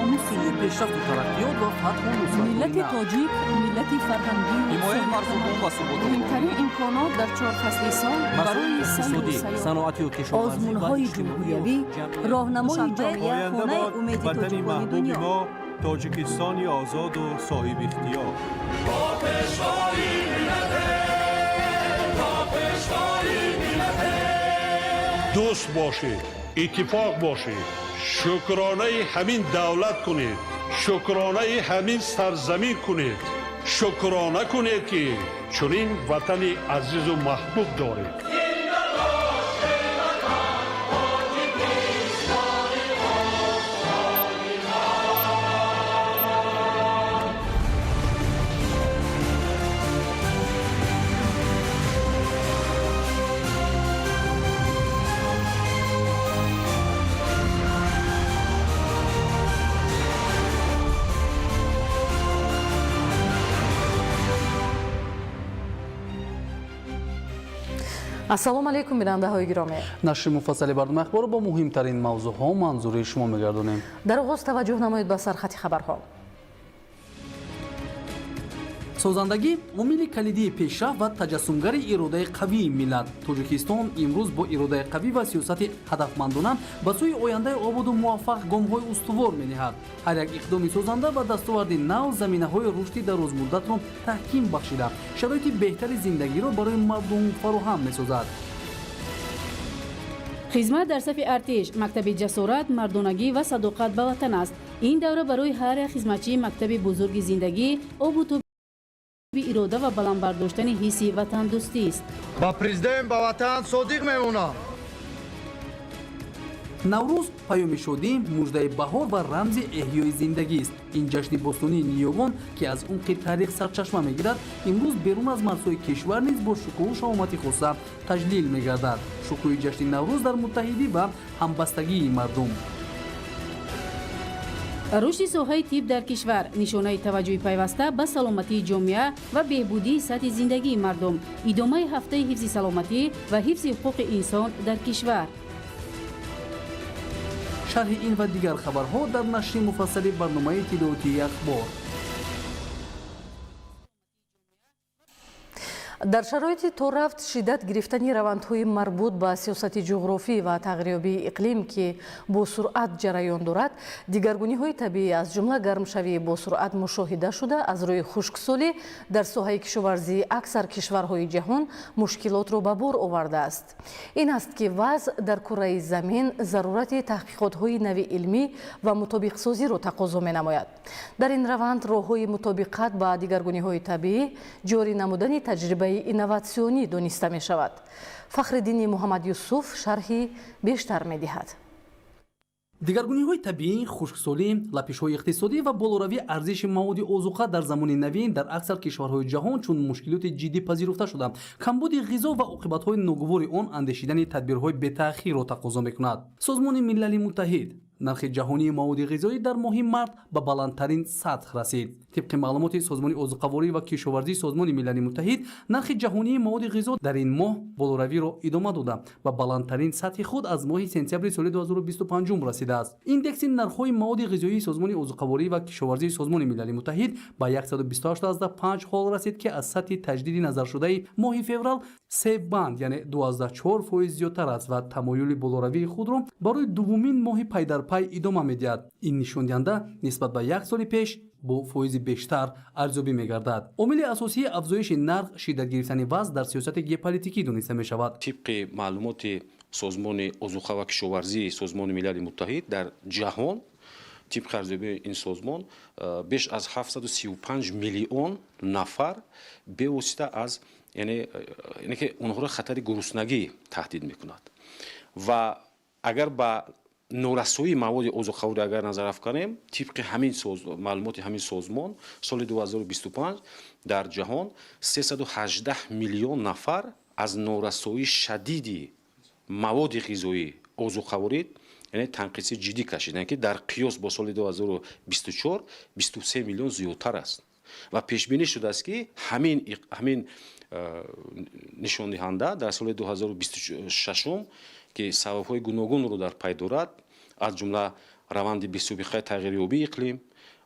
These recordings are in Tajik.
Номуси Пешрафту тараққиёт ва фатҳу нусратҳои Миллати нав. тоҷик миллати фарҳангию Ҳимояи марзубум ва суботу муҳимтарин имконот дар чор фасли сол масоили барои сайру иқтисодӣ, сайёҳат. саноатию кишоварзӣ ва Озмунҳои иҷтимоию ҷумҳуриявӣ, ҷамъиятӣ. роҳнамои Душанбе, ҷомеа, Оянда хонаи бод умеди ватани тоҷикони маҳбуби дунё. мо, Тоҷикистони озоду соҳибихтиёр. Дӯст бошед, иттифоқ бошед, шукронаи ҳамин давлат кунед, шукронаи ҳамин сарзамин кунед, шукрона кунед, ки чунин ватани азизу маҳбуб доред. Ассалому алайкум, бинандаҳои гиромӣ. Нашри муфассали барномаи ахборро бо муҳимтарин мавзӯъҳо манзури шумо мегардонем. Дар оғоз таваҷҷӯҳ намоед ба сархати хабарҳо. Созандагӣ омили калидии пешрафт ва таҷассумгари иродаи қавии миллат. Тоҷикистон имрӯз бо иродаи қавӣ ва сиёсати ҳадафмандона ба сӯи ояндаи ободу муваффақ гомҳои устувор медиҳад. Ҳар як иқдоми созанда ва дастоварди нав заминаҳои рушди дарозмуддатро таҳким бахшида, шароити беҳтари зиндагиро барои мардум фароҳам месозад. Хизмат дар сафи артиш мактаби ҷасорат, мардонагӣ ва садоқат ба ватан аст. Ин давра барои ҳар як хизматчии мактаби бузурги зиндагӣ, обу тоби ирода ва баланд бардоштани ҳисси ватандӯстист. Ба президент, ба ватан содиқ мемонам. Наврӯз паёми шодӣ, муждаи баҳор ва рамзи эҳёи зиндагист. Ин ҷашни бостонии ниёгон, ки аз умқи таърих сарчашма мегирад, имрӯз берун аз марзҳои кишвар низ бо шукӯҳу шаҳомати хоса таҷлил мегардад. Шукӯҳи ҷашни Наврӯз дар муттаҳидӣ ва ҳамбастагии мардум. Рушди соҳаи тиб дар кишвар нишонаи таваҷҷӯҳи пайваста ба саломатии ҷомеа ва беҳбудии сатҳи зиндагии мардум. Идомаи ҳафтаи ҳифзи саломатӣ ва ҳифзи ҳуқуқи инсон дар кишвар. Шарҳи ин ва дигар хабарҳо дар нашри муфассали барномаи иттилоотии «Ахбор». Дар шароити то рафт шиддат гирифтани равандҳои марбут ба сиёсати ҷуғрофӣ ва тағйирёбии иқлим, ки бо суръат ҷараён дорад, дигаргуниҳои табиӣ, аз ҷумла гармшавии босуръат мушоҳида шуда, аз рӯи хушксолӣ дар соҳаи кишоварзии аксар кишварҳои ҷаҳон мушкилотро ба бор овардааст. Ин аст, ки вазъ дар кураи замин зарурати таҳқиқотҳои нави илмӣ ва мутобиқсозиро тақозо менамояд. Дар ин раванд роҳҳои мутобиқат ба дигаргуниҳои табиӣ ҷорӣ намудани таҷрибаи инноватсионӣ дониста мешавад. Фахриддини Муҳаммад Юсуф шарҳи бештар медиҳад. Дигаргуниҳои табиӣ, хушксолӣ, лапишҳои иқтисодӣ ва болоравии арзиши маводи озуқа дар замони навин дар аксар кишварҳои ҷаҳон чун мушкилоти ҷиддӣ пазируфта шуда, камбуди ғизо ва оқибатҳои ногувори он андешидани тадбирҳои бетаъхирро тақозо мекунад. Созмони Милали Муттаҳид: нархи ҷаҳонии маводи ғизоӣ дар моҳи март ба баландтарин сатҳ расид. Тибқи маълумоти Созмони озуқаворӣ ва кишоварзии Созмони Милали Муттаҳид, нархи ҷаҳонии маводи ғизо дар ин моҳ болоравиро идома дода, ба баландтарин сатҳи худ аз моҳи сентябри соли 2025 расидааст. Индекси нархҳои маводи ғизоии Созмони озуқаворӣ ва кишоварзии Созмони Милали Муттаҳид ба 128,5 хол расид, ки аз сатҳи таҷдиди назаршудаи моҳи феврал се банд, яъне 2,4% зиёдтар аст ва тамоюли болоравии худро барои дуввумин моҳи пайдарпай идома медиҳад. Ин нишондиҳанда нисбат ба як соли пеш бо фоизи бештар арзёбӣ мегардад. Омили асосии афзоиши нарх шиддат гирифтани вазъ дар сиёсати геополитикӣ дониста мешавад. Тибқи маълумоти Созмони озуқа ва кишоварзии Созмони Милали Муттаҳид, дар ҷаҳон, тибқи арзёбии ин созмон, беш аз 735 миллион нафар бевосита аз, яъне ки онҳоро хатари гуруснагӣ таҳдид мекунад. Ва агар ба норасоии маводи озуқаворӣ агар назар афканем, тибқи ҳамин маълумоти ҳамин созмон, соли 2025 дар ҷаҳон 318 миллион нафар аз норасоии шадиди маводи ғизоӣ, озуқаворӣ, яъне танқиси ҷиддӣ кашид, ки дар қиёс бо соли 2024 23 миллион зиёдтар аст. Ва пешбинӣ шудааст, ки ҳамин нишондиҳанда дар соли 2026, ки сабабҳои гуногунро дар пай дорад, аз ҷумла Раванди бесобиқаи тағйирёбии иқлим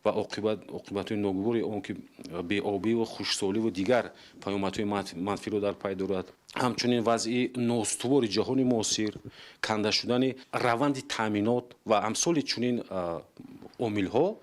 ва оқибатҳои ногувори он, ки беобӣ ва хушксолӣ ва дигар паёмадҳои манфиро дар пай дорад. Ҳамчунин вазъи ноустувори ҷаҳони муосир, канда шудани раванди таъминот ва амсоли чунин омилҳо,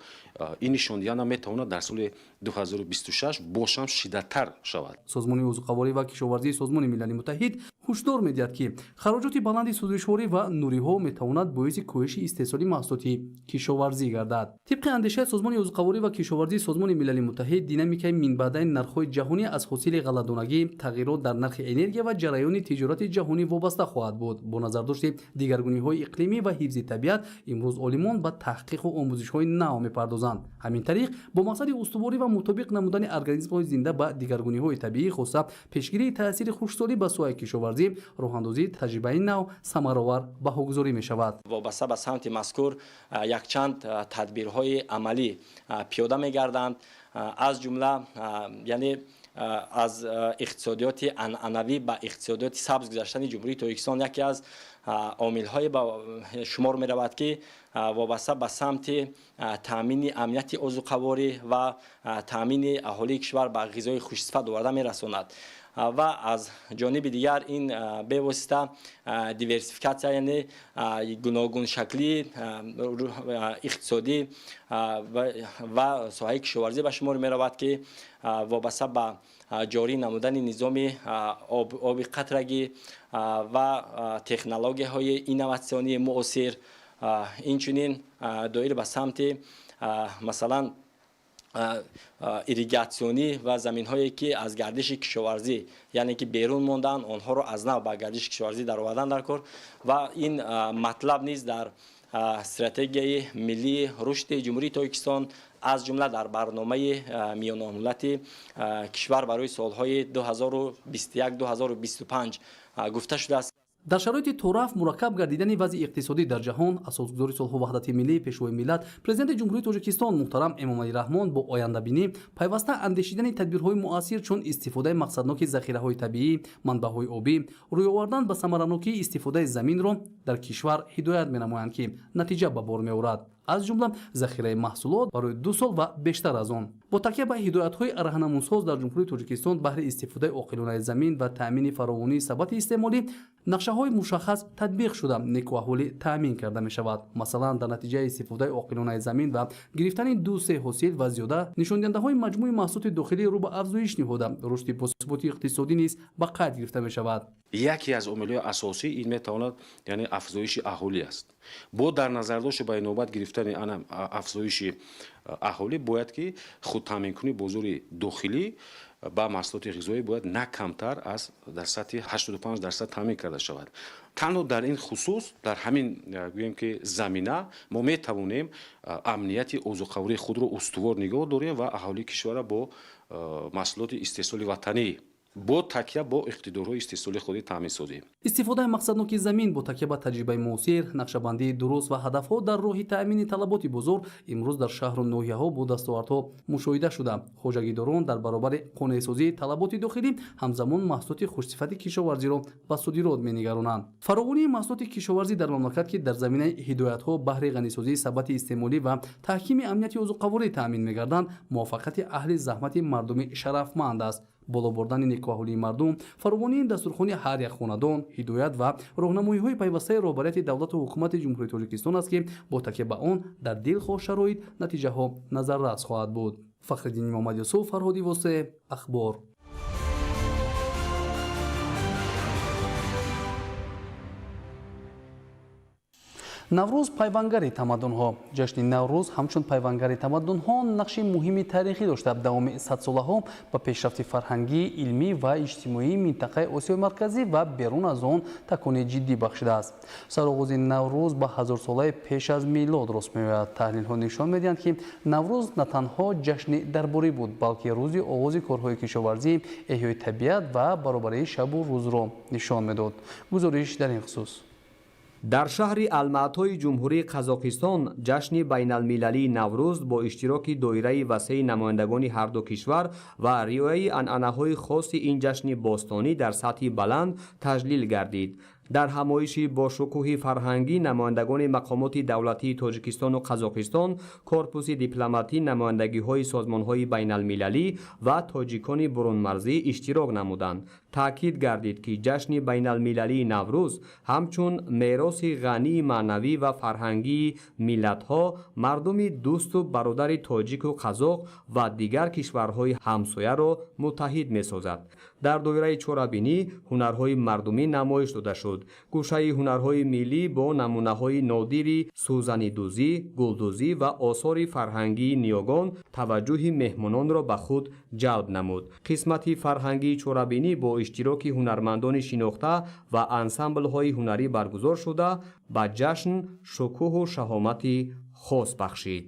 ин нишондиҳанда метавонад дар соли 2026 боз ҳам шиддаттар шавад. Созмони озуқаворӣ ва кишоварзии Созмони Милали Муттаҳид ҳушдор медиҳад, ки хароҷоти баланди сӯзишворӣ ва нуриҳо метавонад боиси коҳиши истеҳсоли маҳсулоти кишоварзӣ гардад. Тибқи андешаи Созмони озуқаворӣ ва кишоварзии Созмони Милали Муттаҳид, динамикаи минбаъдаи нархҳои ҷаҳонӣ аз ҳосили ғалладонагӣ, тағйирот дар нархи энергия ва ҷараёни тиҷорати ҷаҳонӣ вобаста хоҳад буд. Бо назардошти дигаргуниҳои иқлимӣ ва ҳифзи табиат, имрӯз олимон ба таҳқиқу омӯзишҳои нав мепардозанд. Ҳамин тариқ, бо мақсади устуворӣ ва мутобиқ намудани организмҳои зинда ба дигаргуниҳои табиӣ, хоса пешгирии таъсири хушксолӣ ба соҳаи кишоварзӣ, роҳандозии таҷрибаи нав самаровар баҳогузорӣ мешавад. Вобаста ба самти мазкур якчанд тадбирҳои амалӣ пиёда мегарданд, аз ҷумла, яъне аз иқтисодиёти анъанавӣ ба иқтисодиёти сабз гузаштани Ҷумҳурии Тоҷикистон яке аз омилҳое ба шумор меравад, ки вобаста ба самти таъмини амнияти озуқаворӣ ва таъмини аҳолии кишвар ба ғизои хушсифат оварда мерасонад. Ва аз ҷониби дигар ин бевосита диверсификатсия, яъне гуногуншаклии иқтисодӣ ва соҳаи кишоварзӣ ба шумор меравад, ки вобаста ба ҷорӣ намудани низоми оби қатрагӣ ва технологияҳои инноватсионии муосир, инчунин доир ба самти, масалан, ирригатсионӣ ва заминҳое, ки аз гардиши кишоварзӣ, яъне ки берун монданд, онҳоро аз нав ба гардиши кишоварзӣ даровардан дар кор. Ва ин матлаб низ дар стратегияи миллии рушди Ҷумҳурии Тоҷикистон, аз ҷумла дар барномаи миёнамуҳлати кишвар барои солҳои 2021-2025 гуфта шудааст. Дар шароити торафт мураккаб гардидани вазъи иқтисодӣ дар ҷаҳон, асосгузори сулҳу ваҳдати миллӣ, Пешвои миллат, Президенти Ҷумҳурии Тоҷикистон муҳтарам Эмомалӣ Раҳмон бо ояндабинӣ, пайваста андешидани тадбирҳои муассир, чун истифодаи мақсадноки захираҳои табиӣ, манбаъҳои обӣ, рӯй овардан ба самаранокии истифодаи заминро дар кишвар ҳидоят менамоянд, ки натиҷа ба бор меорад, аз ҷумла захираи маҳсулот барои 2 сол ва бештар аз он. Бо такя ба ҳидоятҳои раҳнамунсоз дар Ҷумҳурии Тоҷикистон баҳри истифодаи оқилонаи замин ва таъмини фаровонии сабати истеъмолӣ нақшаҳои мушаххас татбиқ шуда, некуаҳолӣ таъмин карда мешавад. Масалан, дар натиҷаи истифодаи оқилонаи замин ва гирифтани 2-3 ҳосил ва зиёда, нишондиҳандаҳои маҷмӯи маҳсулоти дохилӣ рӯ ба афзоиш ниҳода, рушди босуботи иқтисодӣ низ ба қайд гирифта мешавад. Яке аз омилҳои асосӣ ин метавонад, яъне афзоиши аҳолӣ аст. Бо дар назардошти ба инобат гирифтани ана афзоиши аҳолӣ, бояд ки худтаъминкунии бозори дохилӣ ба маҳсулоти ғизоӣ бояд на камтар аз дар сатҳи 85% таъмин карда шавад. Танҳо дар ин хусус, дар ҳамин, гӯем ки, замина мо метавонем амнияти озуқавории худро устувор нигоҳ дорем ва аҳолии кишварро бо маҳсулоти истеҳсоли ватанӣ бо такя бо иқтидорҳои истеҳсоли худӣ таъмин созем. Истифодаи мақсадноки замин бо такя ба таҷрибаи муосир, нақшабандии дуруст ва ҳадафҳо дар роҳи таъмини талаботи бозор имрӯз дар шаҳру ноҳияҳо бо дастовардҳо мушоҳида шуда, хоҷагидорон дар баробари қонеъсозии талаботи дохилӣ ҳамзамон маҳсулоти хушсифати кишоварзиро ба содирот менигаронанд. Фаровонии маҳсулоти кишоварзӣ дар мамлакат, ки дар заминаи ҳидоятҳо баҳри ғанисозии сабати истеъмолӣ ва таҳкими амнияти озуқаворӣ таъмин мегарданд, муваффақияти аҳли заҳмати мардуми шарафманд аст. Боло бурдани некуаҳолии мардум, фаровонии дастурхони ҳар як хонадон, ҳидоят ва роҳнамоиҳои пайвастаи роҳбарияти давлату ҳукумати Ҷумҳурии Тоҷикистон аст, ки бо такя ба он дар дилхоҳ шароит натиҷаҳо назаррас хоҳад буд. Фахриддини Муҳаммад Юсуф, Фарҳоди Восеъ, Ахбор. Наврӯз пайвангари тамаддунҳо. Ҷашни Наврӯз ҳамчун пайвангари тамаддунҳо нақши муҳими таърихӣ дошта, давоми садсолаҳо ба пешрафти фарҳангӣ, илмӣ ва иҷтимоии минтақаи Осиёи Марказӣ ва берун аз он такони ҷиддӣ бахшидааст. Сароғози Наврӯз ба ҳазорсолаи пеш аз милод рост меояд. Таҳлилҳо нишон медиҳанд, ки Наврӯз на танҳо ҷашни дарборӣ буд, балки рӯзи оғози корҳои кишоварзӣ, эҳёи табиат ва баробарии шабу рӯзро нишон медод. Гузориш дар ин хусус. Дар шаҳри Алмаатои Ҷумҳурии Қазоқистон ҷашни байналмилалии Наврӯз бо иштироки доираи васеи намояндагони ҳарду кишвар ва риояи анъанаҳои хоси ин ҷашни бостонӣ дар сатҳи баланд таҷлил гардид. Дар ҳамоиши бошукӯҳи фарҳангӣ намояндагони мақомоти давлатии Тоҷикистону Қазоқистон, корпуси дипломатӣ, намояндагиҳои созмонҳои байналмилалӣ ва тоҷикони бурунмарзӣ иштирок намуданд. Таъкид гардид, ки ҷашни байналмилалии Наврӯз ҳамчун мероси ғании маънавӣ ва фарҳангии миллатҳо мардуми дӯсту бародари тоҷику қазоқ ва дигар кишварҳои ҳамсояро муттаҳид месозад. Дар доираи чорабинӣ ҳунарҳои мардумӣ намоиш дода шуд. Гӯшаи ҳунарҳои миллӣ бо намунаҳои нодири сӯзанидӯзӣ, гулдӯзӣ ва осори фарҳангии ниёгон таваҷҷӯҳи меҳмононро ба худ ҷалб намуд. Қисмати фарҳангии чорабинӣ бо иштироки ҳунармандони шинохта ва ансамблҳои ҳунарӣ баргузор шуда, ба ҷашн шукӯҳу шаҳомати хос бахшид.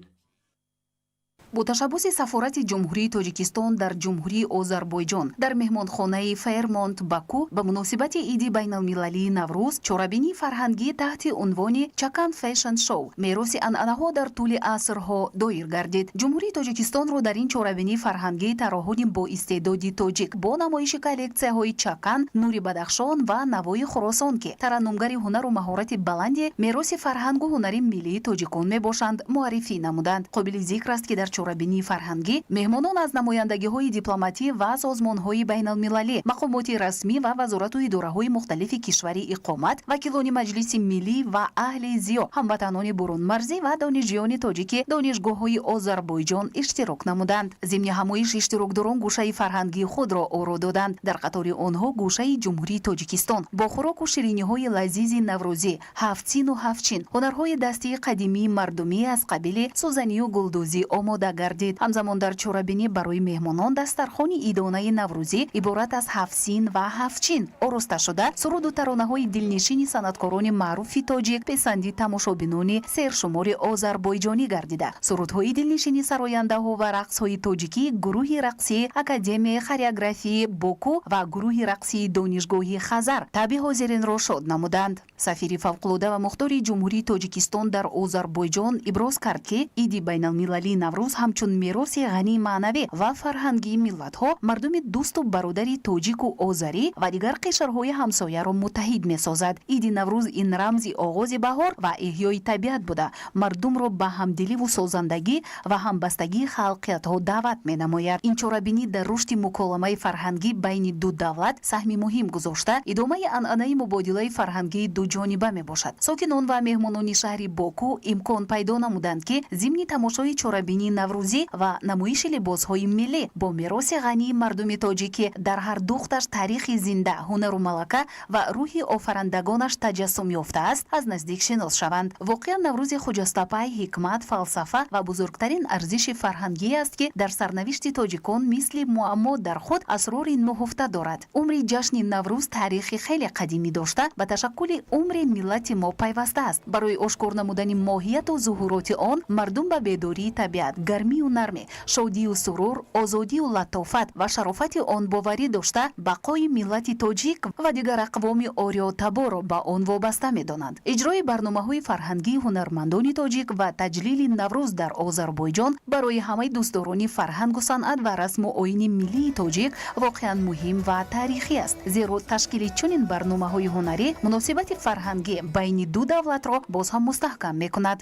Бо ташаббуси Сафорати Ҷумҳурии Тоҷикистон дар Ҷумҳурии Озарбойҷон дар меҳмонхонаи Фермонт Баку ба муносибати иди байналмилалии Наврӯз чорабинии фарҳангӣ таҳти унвони «Чакан Фэшн Шоу: мероси анъанаҳо дар тӯли асрҳо» доир гардид. Ҷумҳурии Тоҷикистонро дар ин чорабинии фарҳангӣ тарроҳони боистеъдоди тоҷик бо намоиши коллексияҳои чакан, нури Бадахшон ва навои Хуросон, ки тараннумгари ҳунару маҳорати баланди мероси фарҳангу ҳунари миллии тоҷикон мебошанд, муаррифӣ намуданд. Қобили зикр аст, ки дар чорабинии фарҳангӣ меҳмонон аз намояндагиҳои дипломатӣ ва созмонҳои байналмилалӣ, мақомоти расмӣ ва вазорату идораҳои мухталифи кишвари иқомат, вакилони Маҷлиси миллӣ ва аҳли зиё, ҳамватанони бурунмарзӣ ва донишҷӯёни тоҷики донишгоҳҳои Озарбойҷон иштирок намуданд. Зимни ҳамоиш иштирокдорон гӯшаи фарҳангии худро оро доданд. Дар қатори онҳо гӯшаи Ҷумҳурии Тоҷикистон бо хӯроку шириниҳои лазизи наврӯзӣ, ҳафтсину ҳафтчин, ҳунарҳои дастии қадимии мардумӣ аз қабили сӯзанию гулдӯзӣ омода гардид. Ҳамзамон дар чорабинӣ барои меҳмонон дастархони идонаи наврӯзӣ иборат аз ҳафтсин ва ҳафтчин ороста шуда, суруду таронаҳои дилнишини санъаткорони маъруфи тоҷик писанди тамошобинони сершумори озарбойҷонӣ гардида, сурудҳои дилнишини сарояндаҳо ва рақсҳои тоҷикӣ гурӯҳи рақсии Академияи хореографии Боку ва гурӯҳи рақсии Донишгоҳи Хазар табъи ҳозиринро шод намуданд. Сафири фавқулода ва мухтори Ҷумҳурии Тоҷикистон дар Озарбойҷон иброз кард, ки иди байналмилалии Наврӯз ҳамчун мероси ғании маънавӣ ва фарҳангии миллатҳо мардуми дӯсту бародари тоҷику озарӣ ва дигар кишварҳои ҳамсояро муттаҳид месозад. Иди Наврӯз ин рамзи оғози баҳор ва эҳёи табиат буда, мардумро ба ҳамдиливу созандагӣ ва ҳамбастагии халқиятҳо даъват менамояд. Ин чорабинӣ дар рушди муколамаи фарҳангӣ байни ду давлат саҳми муҳим гузошта, идомаи анъанаи мубодилаи фарҳангии дуҷониба мебошад. Сокинон ва меҳмонони шаҳри Боку имкон пайдо намуданд, ки зимни тамошои чорабинии наврӯзӣ ва намоиши либосҳои миллӣ бо мероси ғании мардуми тоҷикӣ дар ҳар духташ таърихи зинда, ҳунару малака ва рӯҳи офарандагонаш таҷассум ёфтааст, аз наздик шинос шаванд. Воқеан, Наврӯзи хуҷастапай ҳикмат, фалсафа ва бузургтарин арзиши фарҳангие аст, ки дар сарнавишти тоҷикон мисли муаммо дар худ асрори нуҳуфта дорад. Умри ҷашни Наврӯз таърихи хеле қадимӣ дошта, ба ташаккули умри миллати мо пайваста аст. Барои ошкор намудани моҳияту зуҳуроти он мардум ба бедории табиат, гармию нармӣ, шодию сурур, озодию латофат ва шарофати он боварӣ дошта, бақои миллати тоҷик ва дигар ақвоми ориётаборро ба он вобаста медонанд. Иҷрои барномаҳои фарҳангии ҳунармандони тоҷик ва таҷлили Наврӯз дар Озарбойҷон барои ҳамаи дӯстдорони фарҳангу санъат ва расму оини миллии тоҷик воқеан муҳим ва таърихӣ аст, зеро ташкили чунин барномаҳои ҳунарӣ муносибати фарҳангӣ байни ду давлатро боз ҳам мустаҳкам мекунад.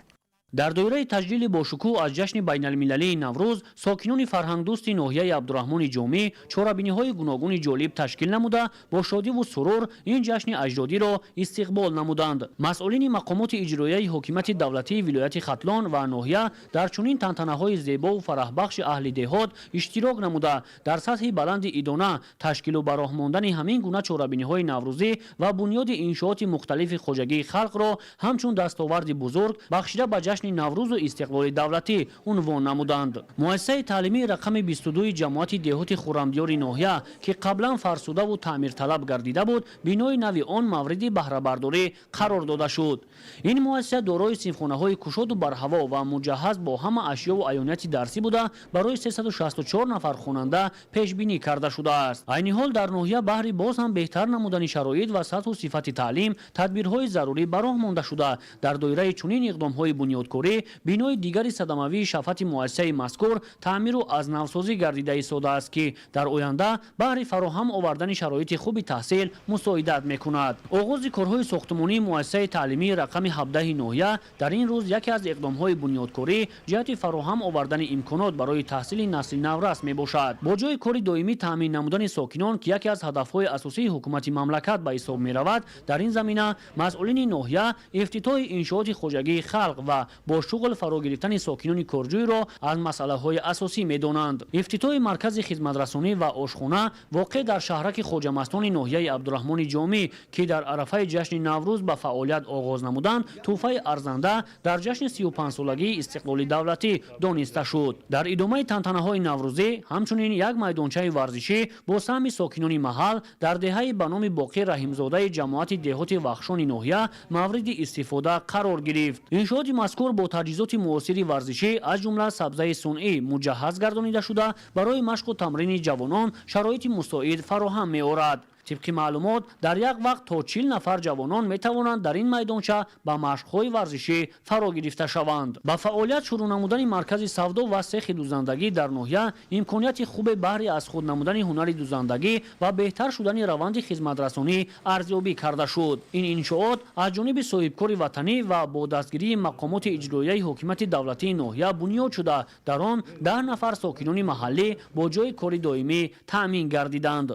Дар доираи таҷлили бошукӯҳ аз ҷашни байналмилалии Наврӯз сокинони фарҳангдӯсти ноҳияи Абдураҳмони Ҷомӣ чорабиниҳои гуногуни ҷолиб ташкил намуда, бо шодиву сурур ин ҷашни аҷдодиро истиқбол намуданд. Масъулини мақомоти иҷроияи ҳокимияти давлатии вилояти Хатлон ва ноҳия дар чунин тантанаҳои зебову фараҳбахши аҳли деҳот иштирок намуда, дар сатҳи баланди идона ташкилу ба роҳ мондани ҳамин гуна чорабиниҳои наврӯзӣ ва бунёди иншооти мухталифи хоҷагии халқро ҳамчун дастоварди бузург бахшида ба ҷашни Наврӯзу истиқлоли давлатӣ унвон намуданд. Муассисаи таълимии рақами 22 ҷамоати деҳоти Хуррамдиёри ноҳия, ки қаблан фарсудаву таъмирталаб гардида буд, бинои нави он мавриди баҳрабардорӣ қарор дода шуд. Ин муассиса дорои синфхонаҳои кушоду барҳаво ва муҷаҳҳаз бо ҳама ашёву аёнияти дарсӣ буда, барои 364 нафар хонанда пешбинӣ карда шудааст. Айни ҳол дар ноҳия баҳри боз ҳам беҳтар намудани шароит ва сатҳу сифати таълим тадбирҳои зарурӣ ба роҳ монда шуда, дар доираи чунин иқдомҳои бунёдкорӣ Бунёдкорӣ бинои дигари садамавии шафати муассисаи мазкур таъмиру аз навсозӣ гардида истодааст, ки дар оянда баҳри фароҳам овардани шароити хуби таҳсил мусоидат мекунад. Оғози корҳои сохтмонии муассисаи таълимии рақами 17 ноҳия дар ин рӯз яке аз иқдомҳои бунёдкорӣ ҷиҳати фароҳам овардани имконот барои таҳсили насли наврас мебошад. Бо ҷои кори доимӣ таъмин намудани сокинон, ки яке аз ҳадафҳои асосии ҳукумати мамлакат ба ҳисоб меравад, дар ин замина масъулини ноҳия ифтитоҳи иншооти хоҷагии халқ ва бо шуғл фаро гирифтани сокинони корҷӯйро аз масъалаҳои асосӣ медонанд. Ифтитоҳи маркази хизматрасонӣ ва ошхона воқеъ дар шаҳраки Хоҷамастони ноҳияи Абдураҳмони Ҷомӣ, ки дар арафаи ҷашни Наврӯз ба фаъолият оғоз намуданд, тӯҳфаи арзанда дар ҷашни 35-солагии истиқлоли давлатӣ дониста шуд. Дар идомаи тантанаҳои наврӯзӣ ҳамчунин як майдончаи варзишӣ бо саҳми сокинони маҳал дар деҳаи ба номи Боқир Раҳимзодаи ҷамоати деҳоти Вахшони ноҳия мавриди истифода қарор гирифт. Иншооти мазкур бо таҷҳизоти муосири варзишӣ, аз ҷумла сабзаи сунъӣ, муҷаҳҳаз гардонида шуда, барои машқу тамрини ҷавонон шароити мусоид фароҳам меорад. Тибқи маълумот, дар як вақт то 40 нафар ҷавонон метавонанд дар ин майдонча ба машқҳои варзишӣ фаро гирифта шаванд. Ба фаъолият шурӯъ намудани маркази савдо ва сехи дузандагӣ дар ноҳия имконияти хубе баҳри аз худ намудани ҳунари дузандагӣ ва беҳтар шудани раванди хизматрасонӣ арзёбӣ карда шуд. Ин иншоот аз ҷониби соҳибкори ватанӣ ва бо дастгирии мақомоти иҷроияи ҳокимияти давлатии ноҳия бунёд шуда, дар он 10 нафар сокинони маҳаллӣ бо ҷои кори доимӣ таъмин гардиданд.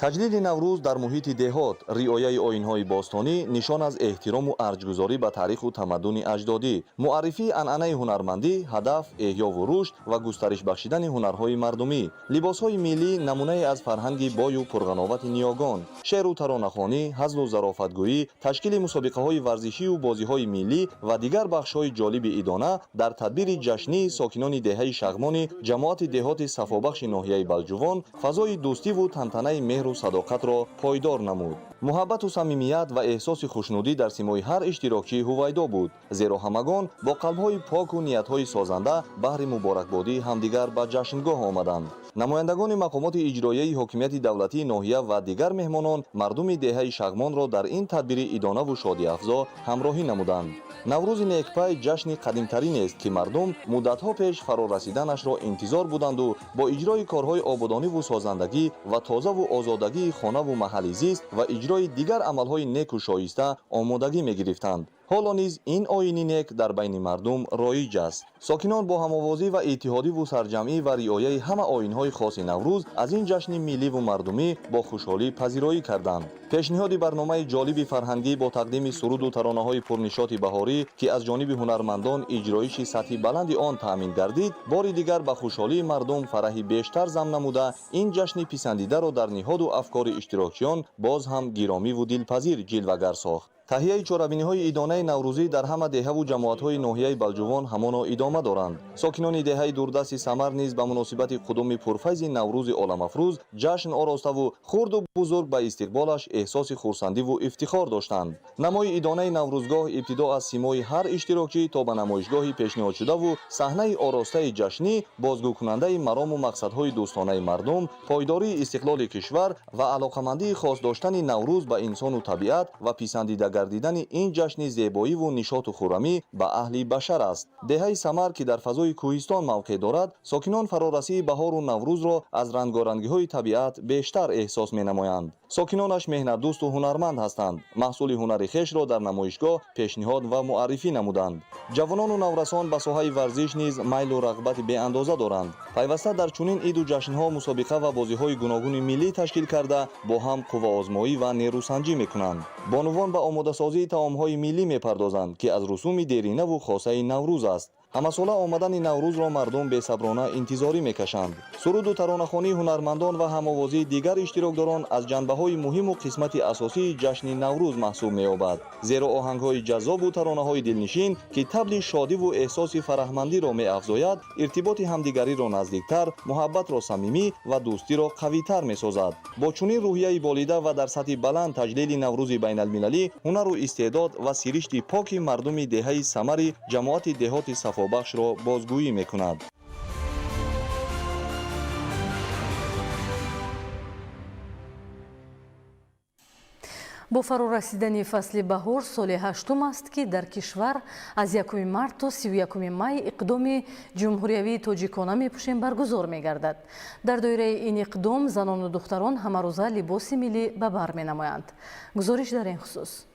Таҷлили Наврӯз дар муҳити деҳот, риояи оинҳои бостонӣ нишон аз эҳтирому арҷгузорӣ ба таъриху тамаддуни аҷдодӣ, муаррифии анъанаи ҳунармандӣ, ҳадаф, эҳёву рушд ва густариш бахшидани ҳунарҳои мардумӣ, либосҳои миллӣ намунае аз фарҳанги бою пурғановати ниёгон, шеъру таронахонӣ, ҳазлу зарофатгӯӣ, ташкили мусобиқаҳои варзишию бозиҳои миллӣ ва дигар бахшҳои ҷолиби идона дар тадбири ҷашнии сокинони деҳаи Шағмони ҷамоати деҳоти Сафобахши ноҳияи Балҷувон фазои дӯстиву тантанаи меҳру садоқатро пойдор намуд. Муҳаббату самимият ва эҳсоси хушнудӣ дар симои ҳар иштирокчӣ ҳувайдо буд, зеро ҳамагон бо қалбҳои поку ниятҳои созанда баҳри муборакбодии ҳамдигар ба ҷашнгоҳ омаданд. Намояндагони мақомоти иҷроияи ҳокимияти давлатии ноҳия ва дигар меҳмонон мардуми деҳаи Шағмонро дар ин тадбири идонаву шодиафзо ҳамроҳӣ намуданд. Наврӯзи некпай ҷашни қадимтаринест, ки мардум муддатҳо пеш фарорасиданашро интизор буданду бо иҷрои корҳои ободониву созандагӣ ва тозаву озодагии хонаву маҳалли зист ва иҷрои дигар амалҳои неку шоиста омодагӣ мегирифтанд. Ҳоло низ ин оини нек дар байни мардум роиҷ аст. Сокинон бо ҳамовозӣ ва иттиҳодиву сарҷамъӣ ва риояи ҳама оинҳои хоси Наврӯз аз ин ҷашни милливу мардумӣ бо хушҳолӣ пазироӣ карданд. Пешниҳоди барномаи ҷолиби фарҳангӣ бо тақдими суруду таронаҳои пурнишоти баҳорӣ, ки аз ҷониби ҳунармандон иҷроиши сатҳи баланди он таъмин гардид, бори дигар ба хушҳолии мардум фараҳи бештар зам намуда, ин ҷашни писандидаро дар ниҳоду афкори иштирокчиён боз ҳам гиромиву дилпазир ҷилвагар сохт. Таҳияи чорабиниҳои идонаи наврӯзӣ дар ҳама деҳаву ҷамоатҳои ноҳияи Балҷувон ҳамоно идома доранд. Сокинони деҳаи дурдасти Самар низ ба муносибати қудуми пурфайзи Наврӯзи оламафрӯз ҷашн ороставу хурду бузург ба истиқболаш эҳсоси хурсандиву ифтихор доштанд. Намои идонаи наврӯзгоҳ ибтидо аз симои ҳар иштирокчӣ то ба намоишгоҳи пешниҳодшудаву саҳнаи оростаи ҷашнӣ бозгӯкунандаи марому мақсадҳои дӯстонаи мардум, пойдории истиқлоли кишвар ва алоқамандии хос доштани Наврӯз ба инсону табиат ва писандида гардидани ин ҷашни зебоиву нишоту хуррамӣ ба аҳли башар аст. Деҳаи Самар, ки дар фазои кӯҳистон мавқеъ дорад, сокинон фарорасии баҳору Наврӯзро аз рангорангиҳои табиат бештар эҳсос менамоянд. Сокинонаш меҳнатдӯсту ҳунарманд ҳастанд. Маҳсули ҳунари хешро дар намоишгоҳ пешниҳод ва муаррифӣ намуданд. Ҷавонону наврасон ба соҳаи варзиш низ майлу рағбати беандоза доранд. Пайваста дар чунин иду ҷашнҳо мусобиқа ва бозиҳои гуногуни миллӣ ташкил карда, бо ҳам қувваозмоӣ ва нерӯсанҷӣ мекунанд. Бонувон ба омодасозии таомҳои миллӣ мепардозанд, ки аз русуми деринаву хосаи Наврӯз аст. Ҳамасола омадани Наврӯзро мардум бесаброна интизорӣ мекашанд. Суруду таронахонии ҳунармандон ва ҳамовозии дигар иштирокдорон аз ҷанбаҳои муҳиму қисмати асосии ҷашни Наврӯз маҳсуб меёбад. Зеро оҳангҳои ҷаззобу таронаҳои дилнишин, ки табли шодиву эҳсоси фараҳмандиро меафзояд, иртиботи ҳамдигариро наздиктар, муҳаббатро самимӣ ва дӯстиро қавитар месозад. Бо чунин рӯҳияи болида ва дар сатҳи баланд таҷлили Наврӯзи байналмилалӣ ҳунару истеъдод ва сиришти поки мардуми деҳаи Самари ҷамоати деҳоти Сафобахшро бозгӯӣ мекунад. Бо фарорасидани фасли баҳор соли ҳаштум аст, ки дар кишвар аз 1 март то 31 май иқдоми ҷумҳуриявии тоҷикона мепӯшем баргузор мегардад. Дар доираи ин иқдом занону духтарон ҳамарӯза либоси миллӣ ба бар менамоянд. Гузориш дар ин хусус.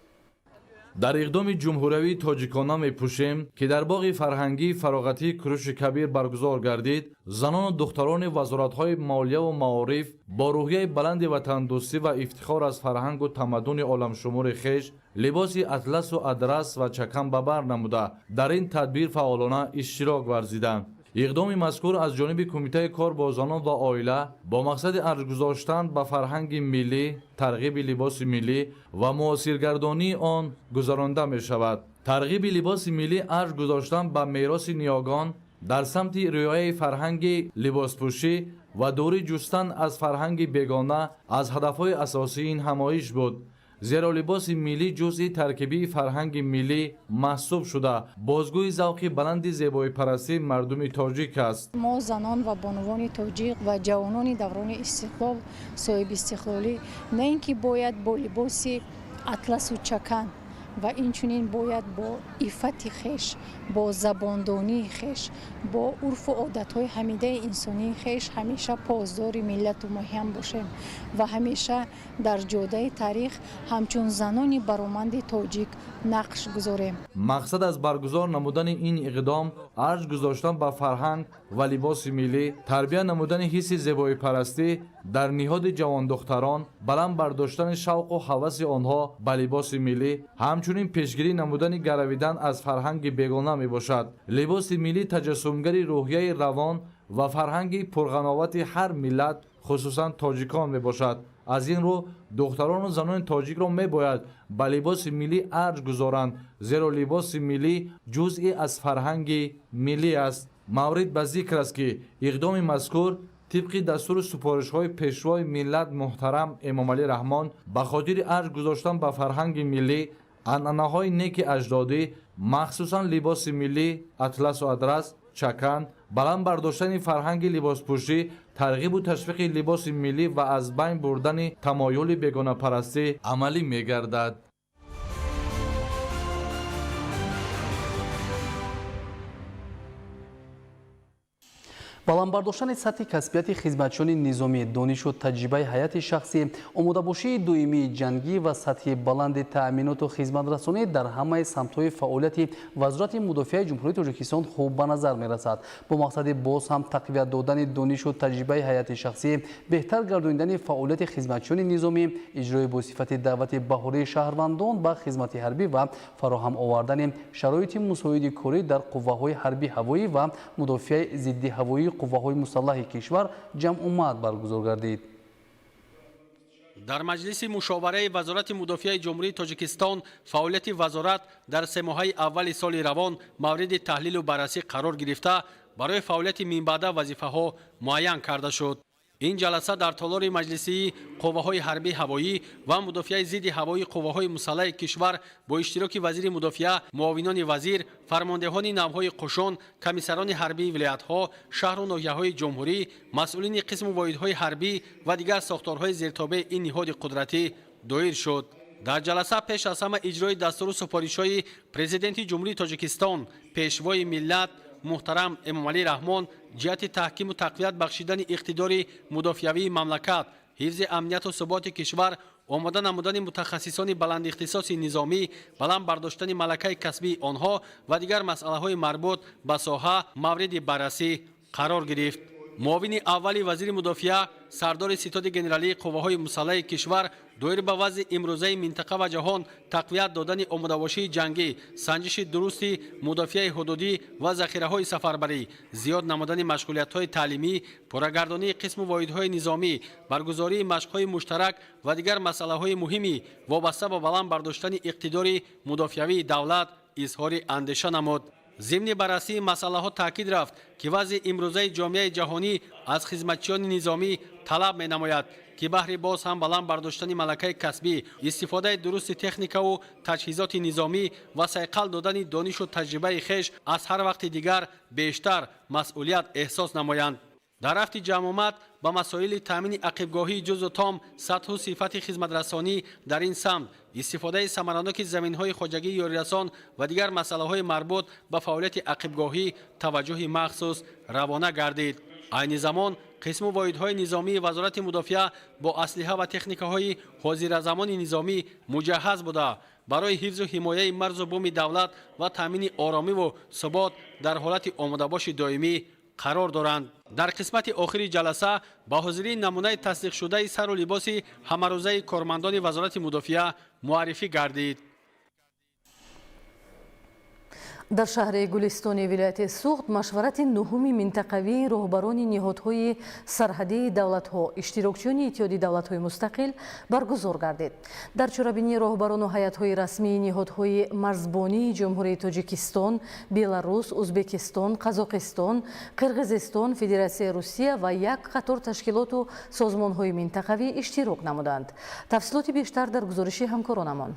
Дар иқдоми ҷумҳуриявии тоҷикона мепӯшем, ки дар боғи фарҳангии фароғатии Куруши Кабир баргузор гардид, занону духтарони вазоратҳои молияву маориф бо рӯҳияи баланди ватандӯстӣ ва ифтихор аз фарҳангу тамаддуни оламшумури хеш либоси атласу адрас ва чакан ба бар намуда, дар ин тадбир фаъолона иштирок варзиданд. Иқдоми мазкур аз ҷониби Кумитаи кор бо занон ва оила бо мақсади арҷгузоштан ба фарҳанги миллӣ, тарғиби либоси миллӣ ва муосиргардонии он гузаронда мешавад. Тарғиби либоси миллӣ арҷ гузоштан ба мероси ниёгон дар самти риояи фарҳанги либоспӯшӣ ва дурӣ ҷустан аз фарҳанги бегона аз ҳадафҳои асосии ин ҳамоиш буд. Зеро либоси миллӣ ҷузъи таркибии фарҳанги миллӣ маҳсуб шуда, бозгӯи завқи баланди зебоипарастии мардуми тоҷик аст. Мо занон ва бонувони тоҷик ва ҷавонони даврони истиқлол, соҳиби истиқлолӣ, на ин ки бояд бо либоси атласу чакан ва инчунин бояд бо иффати хеш, бо забондонии хеш, бо урфу одатҳои ҳамидаи инсонии хеш ҳамеша поздори миллату моҳиям бошем ва ҳамеша дар ҷодаи таърих ҳамчун занони бароманди тоҷик нақш гузорем. Мақсад аз баргузор намудани ин иқдом арҷ гузоштан ба фарҳанг ва либоси миллӣ, тарбия намудани ҳисси зебоипарастӣ дар ниҳоди ҷавондухтарон, баланд бардоштани шавқу ҳаваси онҳо ба либоси миллӣ, ҳамчунин пешгирӣ намудани гаравидан аз фарҳанги бегона мебошад. Либоси миллӣ таҷассумгари рӯҳияи равон ва фарҳанги пурғановати ҳар миллат, хусусан тоҷикон мебошад. Аз ин рӯ духтарону занони тоҷикро мебояд ба либоси миллӣ арҷ гузоранд, зеро либоси миллӣ ҷузъе аз фарҳанги миллӣ аст. Маврид ба зикр аст, ки иқдоми мазкур тибқи дастуру супоришҳои пешвои миллат муҳтарам Эмомалӣ Раҳмон ба хотири арҷ гузоштан ба фарҳанги миллӣ, анъанаҳои неки аҷдодӣ, махсусан либоси миллӣ, атласу адрас, чакан, баланд бардоштани фарҳанги либоспӯшӣ, тарғибу ташвиқи либоси миллӣ ва аз байн бурдани тамоюли бегонапарастӣ амалӣ мегардад. Баланд бардоштани сатҳи касбияти хизматчиёни низомӣ, донишу таҷрибаи ҳайати шахсӣ, омодабошии доимии ҷангӣ ва сатҳи баланди таъминоту хизматрасонӣ дар ҳамаи самтҳои фаъолияти Вазорати мудофиаи Ҷумҳурии Тоҷикистон хуб ба назар мерасад. Бо мақсади боз ҳам тақвият додани донишу таҷрибаи ҳайати шахсӣ, беҳтар гардонидани фаъолияти хизматчиёни низомӣ, иҷрои босифати даъвати баҳории шаҳрвандон ба хизмати ҳарбӣ ва фароҳам овардани шароити мусоиди корӣ дар қувваҳои ҳарбӣ ҳавоӣ ва мудофиаи зидди ҳавоии қувваҳои мусаллаҳи кишвар ҷамъомад баргузор гардид. Дар маҷлиси мушовараи Вазорати мудофиаи Ҷумҳурии Тоҷикистон фаъолияти вазорат дар семоҳаи аввали соли равон мавриди таҳлилу баррасӣ қарор гирифта, барои фаъолияти минбаъда вазифаҳо муайян карда шуд. Ин ҷаласа дар толори маҷлисии қувваҳои ҳарбии ҳавоӣ ва мудофиаи зидди ҳавоии қувваҳои мусаллаҳи кишвар бо иштироки вазири мудофиа, муовинони вазир, фармондеҳони навҳои қушун, комиссарони ҳарбии вилоятҳо, шаҳру ноҳияҳои ҷумҳурӣ, масъулини қисму воҳидҳои ҳарбӣ ва дигар сохторҳои зертобеи ин ниҳоди қудратӣ доир шуд. Дар ҷаласа пеш аз ҳама иҷрои дастуру супоришҳои Президенти Ҷумҳурии Тоҷикистон, Пешвои миллат муҳтарам Эмомалӣ Раҳмон ҷиҳати таҳкиму тақвият бахшидани иқтидори мудофиавии мамлакат, ҳифзи амнияту суботи кишвар, омода намудани мутахассисони баландихтисоси низомӣ, баланд бардоштани малакаи касбии онҳо ва дигар масъалаҳои марбут ба соҳа мавриди баррасӣ қарор гирифт. Муовини аввали вазири мудофиа, сардори ситоди генералии қувваҳои мусаллаҳи кишвар доир ба вазъи имрӯзаи минтақа ва ҷаҳон, тақвият додани омодабошии ҷангӣ, санҷиши дурусти мудофиаи ҳудудӣ ва захираҳои сафарбарӣ, зиёд намудани машғулиятҳои таълимӣ, пуррагардонии қисму воҳидҳои низомӣ, баргузории машқҳои муштарак ва дигар масъалаҳои муҳими вобаста ба баланд бардоштани иқтидори мудофиавии давлат изҳори андеша намуд. Зимни баррасии масъалаҳо таъкид рафт, ки вазъи имрӯзаи ҷомеаи ҷаҳонӣ аз хизматчиёни низомӣ талаб менамояд, ки баҳри боз ҳам баланд бардоштани малакаи касбӣ, истифодаи дурусти техникаву таҷҳизоти низомӣ ва сайқал додани донишу таҷрибаи хеш аз ҳар вақти дигар бештар масъулият эҳсос намоянд. Дар рафти ҷамъомад ба масоили таъмини ақибгоҳии ҷузу том, сатҳу сифати хизматрасонӣ дар ин самт, истифодаи самараноки заминҳои хоҷагии ёрирасон ва дигар масъалаҳои марбут ба фаъолияти ақибгоҳӣ таваҷҷӯҳи махсус равона гардид. Айни замон қисму воҳидҳои низомии Вазорати мудофиа бо аслиҳа ва техникаҳои ҳозиразамони низомӣ муҷаҳҳаз буда, барои ҳифзу ҳимояи марзу буми давлат ва таъмини оромиву субот дар ҳолати омодабоши доимӣ қарор доранд. Дар қисмати охири ҷаласа ба ҳозирии намунаи тасдиқшудаи сару либоси ҳамарӯзаи кормандони Вазорати мудофиа муаррифӣ гардид. Дар шаҳри Гулистони вилояти Суғд машварати нуҳуми минтақавии роҳбарони ниҳодҳои сарҳадии давлатҳо, иштирокчиёни Иттиҳоди давлатҳои мустақил баргузор гардид. Дар чорабинии роҳбарону ҳайатҳои расмии ниҳодҳои марзбонии Ҷумҳурии Тоҷикистон, Беларус, Узбекистон, Қазоқистон, Қирғизистон, Федератсияи Русия ва як қатор ташкилоту созмонҳои минтақавӣ иштирок намуданд. Тафсилоти бештар дар гузориши ҳамкоронамон.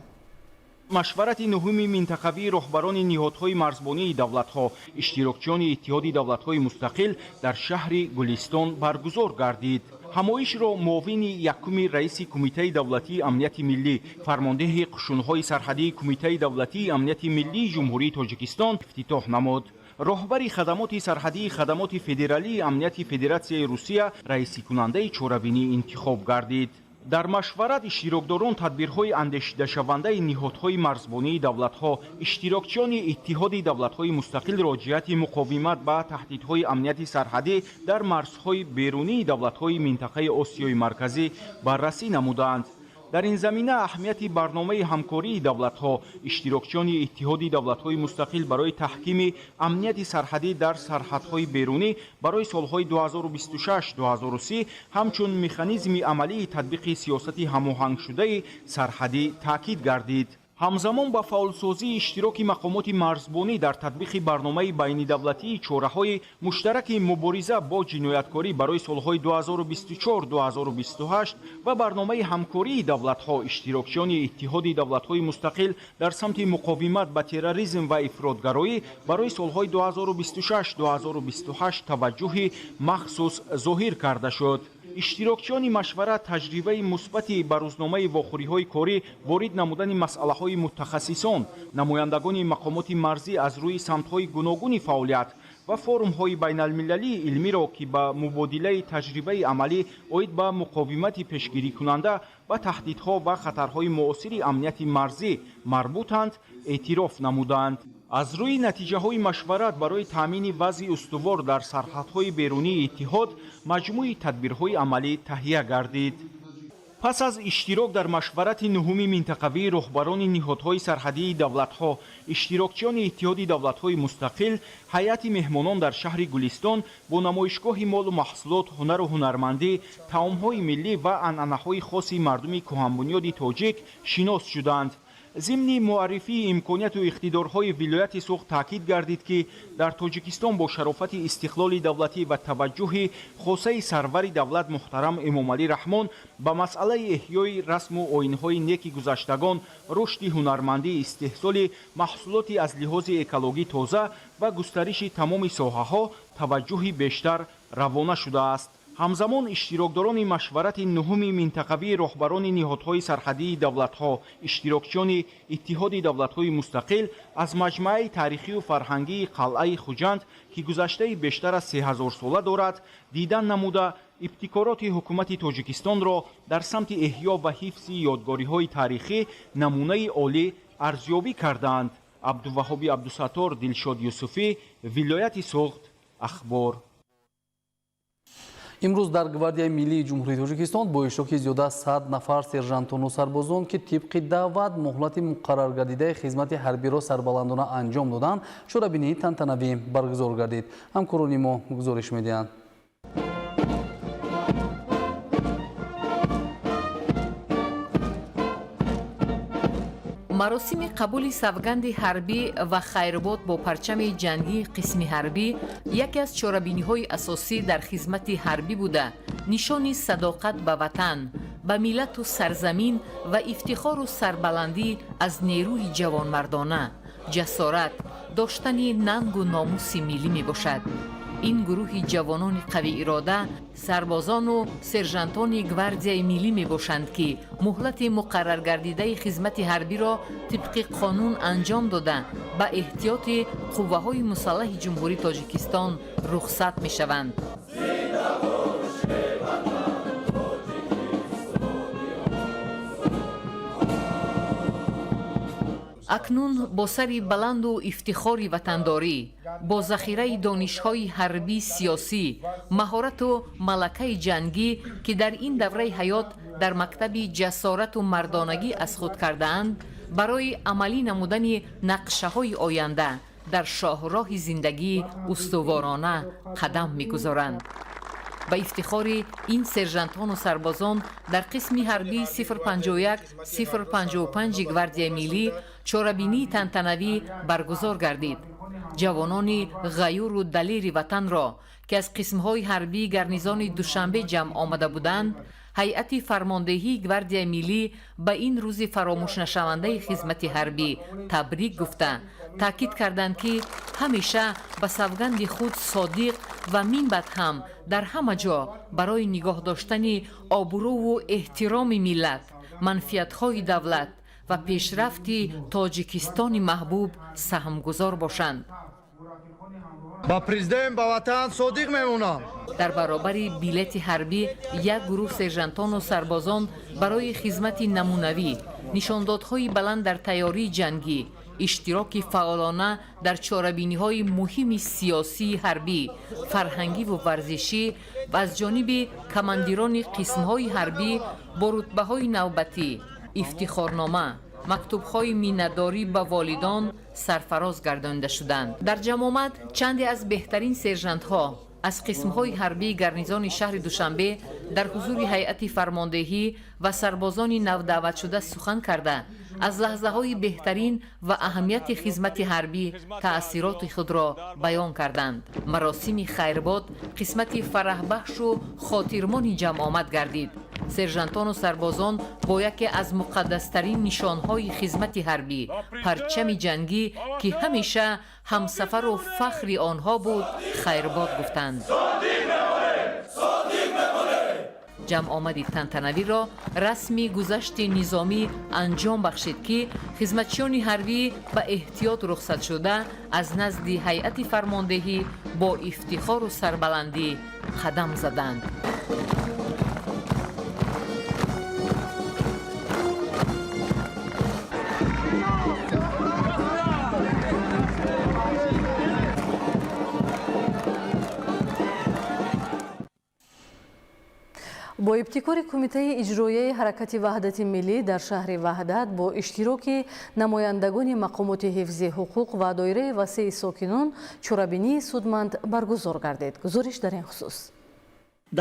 Машварати нуҳуми минтақавии роҳбарони ниҳодҳои марзбонии давлатҳо, иштирокчиёни Иттиҳоди давлатҳои мустақил дар шаҳри Гулистон баргузор гардид. Ҳамоишро муовини якуми раиси Кумитаи давлатии амнияти миллӣ, фармондеҳи қушунҳои сарҳадии Кумитаи давлатии амнияти миллии Ҷумҳурии Тоҷикистон ифтитоҳ намуд. Роҳбари хадамоти сарҳадии Хадамоти федералии амнияти Федератсияи Русия раисикунандаи чорабинӣ интихоб гардид. Дар машварат иштирокдорон тадбирҳои андешидашавандаи ниҳодҳои марзбонии давлатҳо, иштирокчиёни Иттиҳоди давлатҳои мустақилро ҷиҳати муқовимат ба таҳдидҳои амнияти сарҳадӣ дар марзҳои берунии давлатҳои минтақаи Осиёи Марказӣ баррасӣ намуданд. Дар ин замина аҳамияти барномаи ҳамкории давлатҳо, иштирокчиёни Иттиҳоди давлатҳои мустақил барои таҳкими амнияти сарҳадӣ дар сарҳадҳои берунӣ барои солҳои 2026-2030 ҳамчун механизми амалии татбиқи сиёсати ҳамоҳангшудаи сарҳадӣ таъкид гардид. Ҳамзамон ба фаъолсозии иштироки мақомоти марзбонӣ дар татбиқи барномаи байнидавлатии чораҳои муштараки мубориза бо ҷинояткорӣ барои солҳои 2024-2028 ва барномаи ҳамкории давлатҳо, иштирокчиёни Иттиҳоди давлатҳои мустақил дар самти муқовимат ба терроризм ва ифротгароӣ барои солҳои 2026-2028 таваҷҷӯҳи махсус зоҳир карда шуд. Иштирокчиёни машварат таҷрибаи мусбати ба рӯзномаи вохӯриҳои корӣ ворид намудани масъалаҳои мутахассисон, намояндагони мақомоти марзӣ аз рӯи самтҳои гуногуни фаъолият ва форумҳои байналмилалии илмиро, ки ба мубодилаи таҷрибаи амалӣ оид ба муқовимати пешгирикунанда ба таҳдидҳо ва хатарҳои муосири амнияти марзӣ марбутанд, эътироф намуданд. Аз рӯи натиҷаҳои машварат барои таъмини вазъи устувор дар сарҳадҳои берунии иттиҳод маҷмӯи тадбирҳои амалӣ таҳия гардид. Пас аз иштирок дар машварати нуҳуми минтақавии роҳбарони ниҳодҳои сарҳадии давлатҳо, иштирокчиёни Иттиҳоди давлатҳои мустақил, ҳайати меҳмонон дар шаҳри Гулистон бо намоишгоҳи молу маҳсулот, ҳунару ҳунармандӣ, таомҳои миллӣ ва анъанаҳои хоси мардуми кӯҳанбунёди тоҷик шинос шуданд. Зимни муаррифии имконияту иқтидорҳои вилояти Суғд таъкид гардид, ки дар Тоҷикистон бо шарофати истиқлоли давлатӣ ва таваҷҷӯҳи хосаи сарвари давлат муҳтарам Эмомалӣ Раҳмон ба масъалаи эҳёи расму оинҳои неки гузаштагон, рушди ҳунармандӣ, истеҳсоли маҳсулоти аз лиҳози экологӣ тоза ва густариши тамоми соҳаҳо таваҷҷӯҳи бештар равона шудааст. Ҳамзамон иштирокдорони машварати нуҳуми минтақавии роҳбарони ниҳодҳои сарҳадии давлатҳо, иштирокчиёни Иттиҳоди давлатҳои мустақил аз маҷмӯаи таърихию фарҳангии қалъаи Хуҷанд, ки гузаштаи бештар аз 3000 сола дорад, дидан намуда, ибтикороти ҳукумати Тоҷикистонро дар самти эҳё ва ҳифзи ёдгориҳои таърихӣ намунаи олӣ арзёбӣ карданд. Абдуваҳоби Абдусаттор, Дилшод Юсуфӣ, вилояти Суғд, Ахбор. Имрӯз дар Гвардияи миллии Ҷумҳурии Тоҷикистон бо иштироки зиёда аз 100 нафар сержантону сарбозон, ки тибқи даъват муҳлати муқарраргардидаи хизмати ҳарбиро сарбаландона анҷом доданд, чорабинии тантанавӣ баргузор гардид. Ҳамкорони мо гузориш медиҳанд. Маросими қабули савганди ҳарбӣ ва хайрбод бо парчами ҷангии қисми ҳарбӣ яке аз чорабиниҳои асосӣ дар хизмати ҳарбӣ буда, нишони садоқат ба ватан, ба миллату сарзамин ва ифтихору сарбаландӣ аз нерӯи ҷавонмардона, ҷасорат, доштани нангу номуси миллӣ мебошад. Ин гурӯҳи ҷавонони қавиирода сарбозону сержантони гвардияи миллӣ мебошанд, ки муҳлати муқарраргардидаи хизмати ҳарбиро тибқи қонун анҷом дода, ба эҳтиёти қувваҳои мусаллаҳи Ҷумҳурии Тоҷикистон рухсат мешаванд. Акнун бо сари баланду ифтихори ватандорӣ, бо захираи донишҳои ҳарбӣ, сиёсӣ, маҳорату малакаи ҷангӣ, ки дар ин давраи ҳаёт дар мактаби ҷасорату мардонагӣ аз худ кардаанд, барои амалӣ намудани нақшаҳои оянда дар шоҳроҳи зиндагӣ устуворона қадам мегузоранд. Ба ифтихори ин сержантону сарбозон дар қисми ҳарбии 051 055 гвардияи миллӣ чорабинии тантанавӣ баргузор гардид. Ҷавонони ғаюру далери ватанро, ки аз қисмҳои ҳарбии гарнизони Душанбе ҷамъ омада буданд, ҳайати фармондеҳии гвардияи миллӣ ба ин рӯзи фаромӯшнашавандаи хизмати ҳарбӣ табрик гуфта, таъкид карданд, ки ҳамеша ба савганди худ содиқ ва минбаъд ҳам дар ҳама ҷо барои нигоҳ доштани обрӯву эҳтироми миллат, манфиатҳои давлат ва пешрафти Тоҷикистони маҳбуб саҳмгузор бошанд. Ба президент, ба ватан содиқ мемонам. Дар баробари билети ҳарбӣ як гурӯҳ сержантону сарбозон барои хизмати намунавӣ, нишондодҳои баланд дар тайёрии ҷангӣ, иштироки фаъолона дар чорабиниҳои муҳими сиёсии ҳарбӣ, фарҳангиву варзишӣ ва аз ҷониби командирони қисмҳои ҳарбӣ бо рутбаҳои навбатӣ, ифтихорнома, мактубҳои миннатдорӣ ба волидон сарфароз гардонида шуданд. Дар ҷамъомад чанде аз беҳтарин сержантҳо аз қисмҳои ҳарбии гарнизони шаҳри Душанбе дар ҳузури ҳайати фармондеҳӣ ва сарбозони навдаъватшуда сухан карда, аз лаҳзаҳои беҳтарин ва аҳамияти хизмати ҳарбӣ таъсироти худро баён карданд. Маросими хайрбод қисмати фараҳбахшу хотирмони ҷамъомад гардид. Сержантону сарбозон бо яке аз муқаддастарин нишонҳои хизмати ҳарбӣ, парчами ҷангӣ, ки ҳамеша ҳамсафару фахри онҳо буд, хайрбод гуфтанд. Ҷамъомади тантанавиро расми гузашти низомӣ анҷом бахшид, ки хизматчиёни ҳарбӣ ба эҳтиёт рухсатшуда аз назди ҳайати фармондеҳӣ бо ифтихору сарбаландӣ қадам заданд. Бо ибтикори Кумитаи иҷроияи ҳаракати Ваҳдати миллӣ дар шаҳри Ваҳдат бо иштироки намояндагони мақомоти ҳифзи ҳуқуқ ва доираи васеи сокинон чорабинии судманд баргузор гардид. Гузориш дар ин хусус.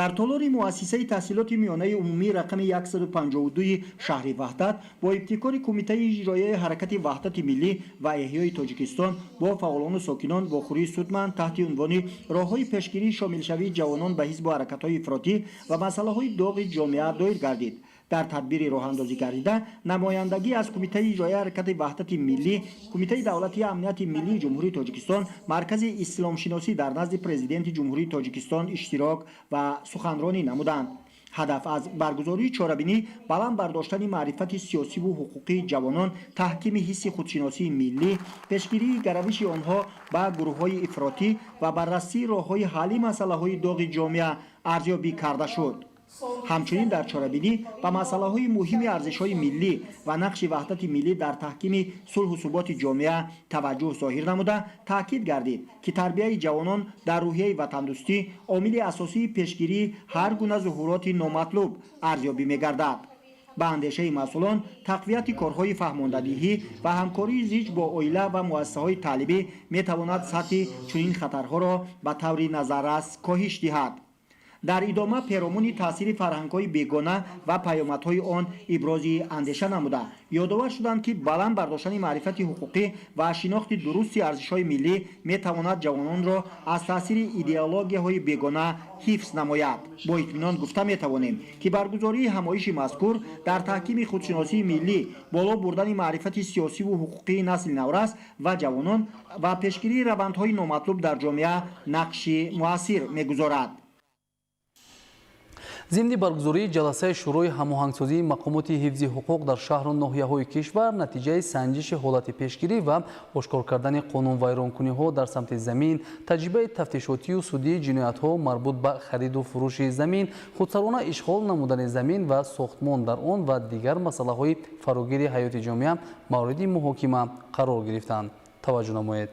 Дар толори муассисаи таҳсилоти миёнаи умумӣ рақами 152 шаҳри Ваҳдат бо ибтикори Кумитаи иҷроияи ҳаракати Ваҳдати миллӣ ва эҳёи Тоҷикистон бо фаъолону сокинон вохӯрии судманд таҳти унвони роҳҳои пешгирии шомилшавии ҷавонон ба ҳизбу ҳаракатҳои ифротӣ ва масъалаҳои доғи ҷомеа доир гардид. Дар тадбири роҳандозӣ гардида намояндагӣ аз Кумитаи иҷроияи ҳаракати Ваҳдати миллӣ, Кумитаи давлатии амнияти миллии Ҷумҳурии Тоҷикистон, Маркази исломшиносӣ дар назди Президенти Ҷумҳурии Тоҷикистон иштирок ва суханронӣ намуданд. Ҳадаф аз баргузории чорабинӣ баланд бардоштани маърифати сиёсиву ҳуқуқии ҷавонон, таҳкими ҳисси худшиносии миллӣ, пешгирии гаравиши онҳо ба гурӯҳҳои ифротӣ ва баррасии роҳҳои ҳалли масъалаҳои доғи ҷомеа арзёбӣ карда шуд. Ҳамчунин дар чорабинӣ ба масъалаҳои муҳими арзишҳои миллӣ ва нақши ваҳдати миллӣ дар таҳкими сулҳу суботи ҷомеа таваҷҷӯҳ зоҳир намуда, таъкид гардид, ки тарбияи ҷавонон дар рӯҳияи ватандӯстӣ омили асосии пешгирии ҳар гуна зуҳуроти номатлуб арзёбӣ мегардад. Ба андешаи масъулон, тақвияти корҳои фаҳмондадиҳӣ ва ҳамкории зич бо оила ва муассисаҳои таълимӣ метавонад сатҳи чунин хатарҳоро ба таври назаррас коҳиш диҳад. Дар идома перомуни таъсири фарҳангҳои бегона ва паёмадҳои он ибрози андеша намуда, ёдовар шуданд, ки баланд бардоштани маърифати ҳуқуқӣ ва шинохти дурусти арзишҳои миллӣ метавонад ҷавононро аз таъсири идеологияҳои бегона ҳифз намояд. Бо итминон гуфта метавонем, ки баргузории ҳамоиши мазкур дар таҳкими худшиносии миллӣ, боло бурдани маърифати сиёсиву ҳуқуқии насли наврас ва ҷавонон ва пешгирии равандҳои номатлуб дар ҷомеа нақши муассир мегузорад. Зимни баргузории ҷаласаи Шӯрои ҳамоҳангсозии мақомоти ҳифзи ҳуқуқ дар шаҳру ноҳияҳои кишвар натиҷаи санҷиши ҳолати пешгирӣ ва ошкор кардани қонунвайронкуниҳо дар самти замин, таҷрибаи тафтишотию судии ҷиноятҳо марбут ба хариду фурӯши замин, худсарона ишғол намудани замин ва сохтмон дар он ва дигар масъалаҳои фарогири ҳаёти ҷомеа мавриди муҳокима қарор гирифтанд. Таваҷҷӯҳ намоед.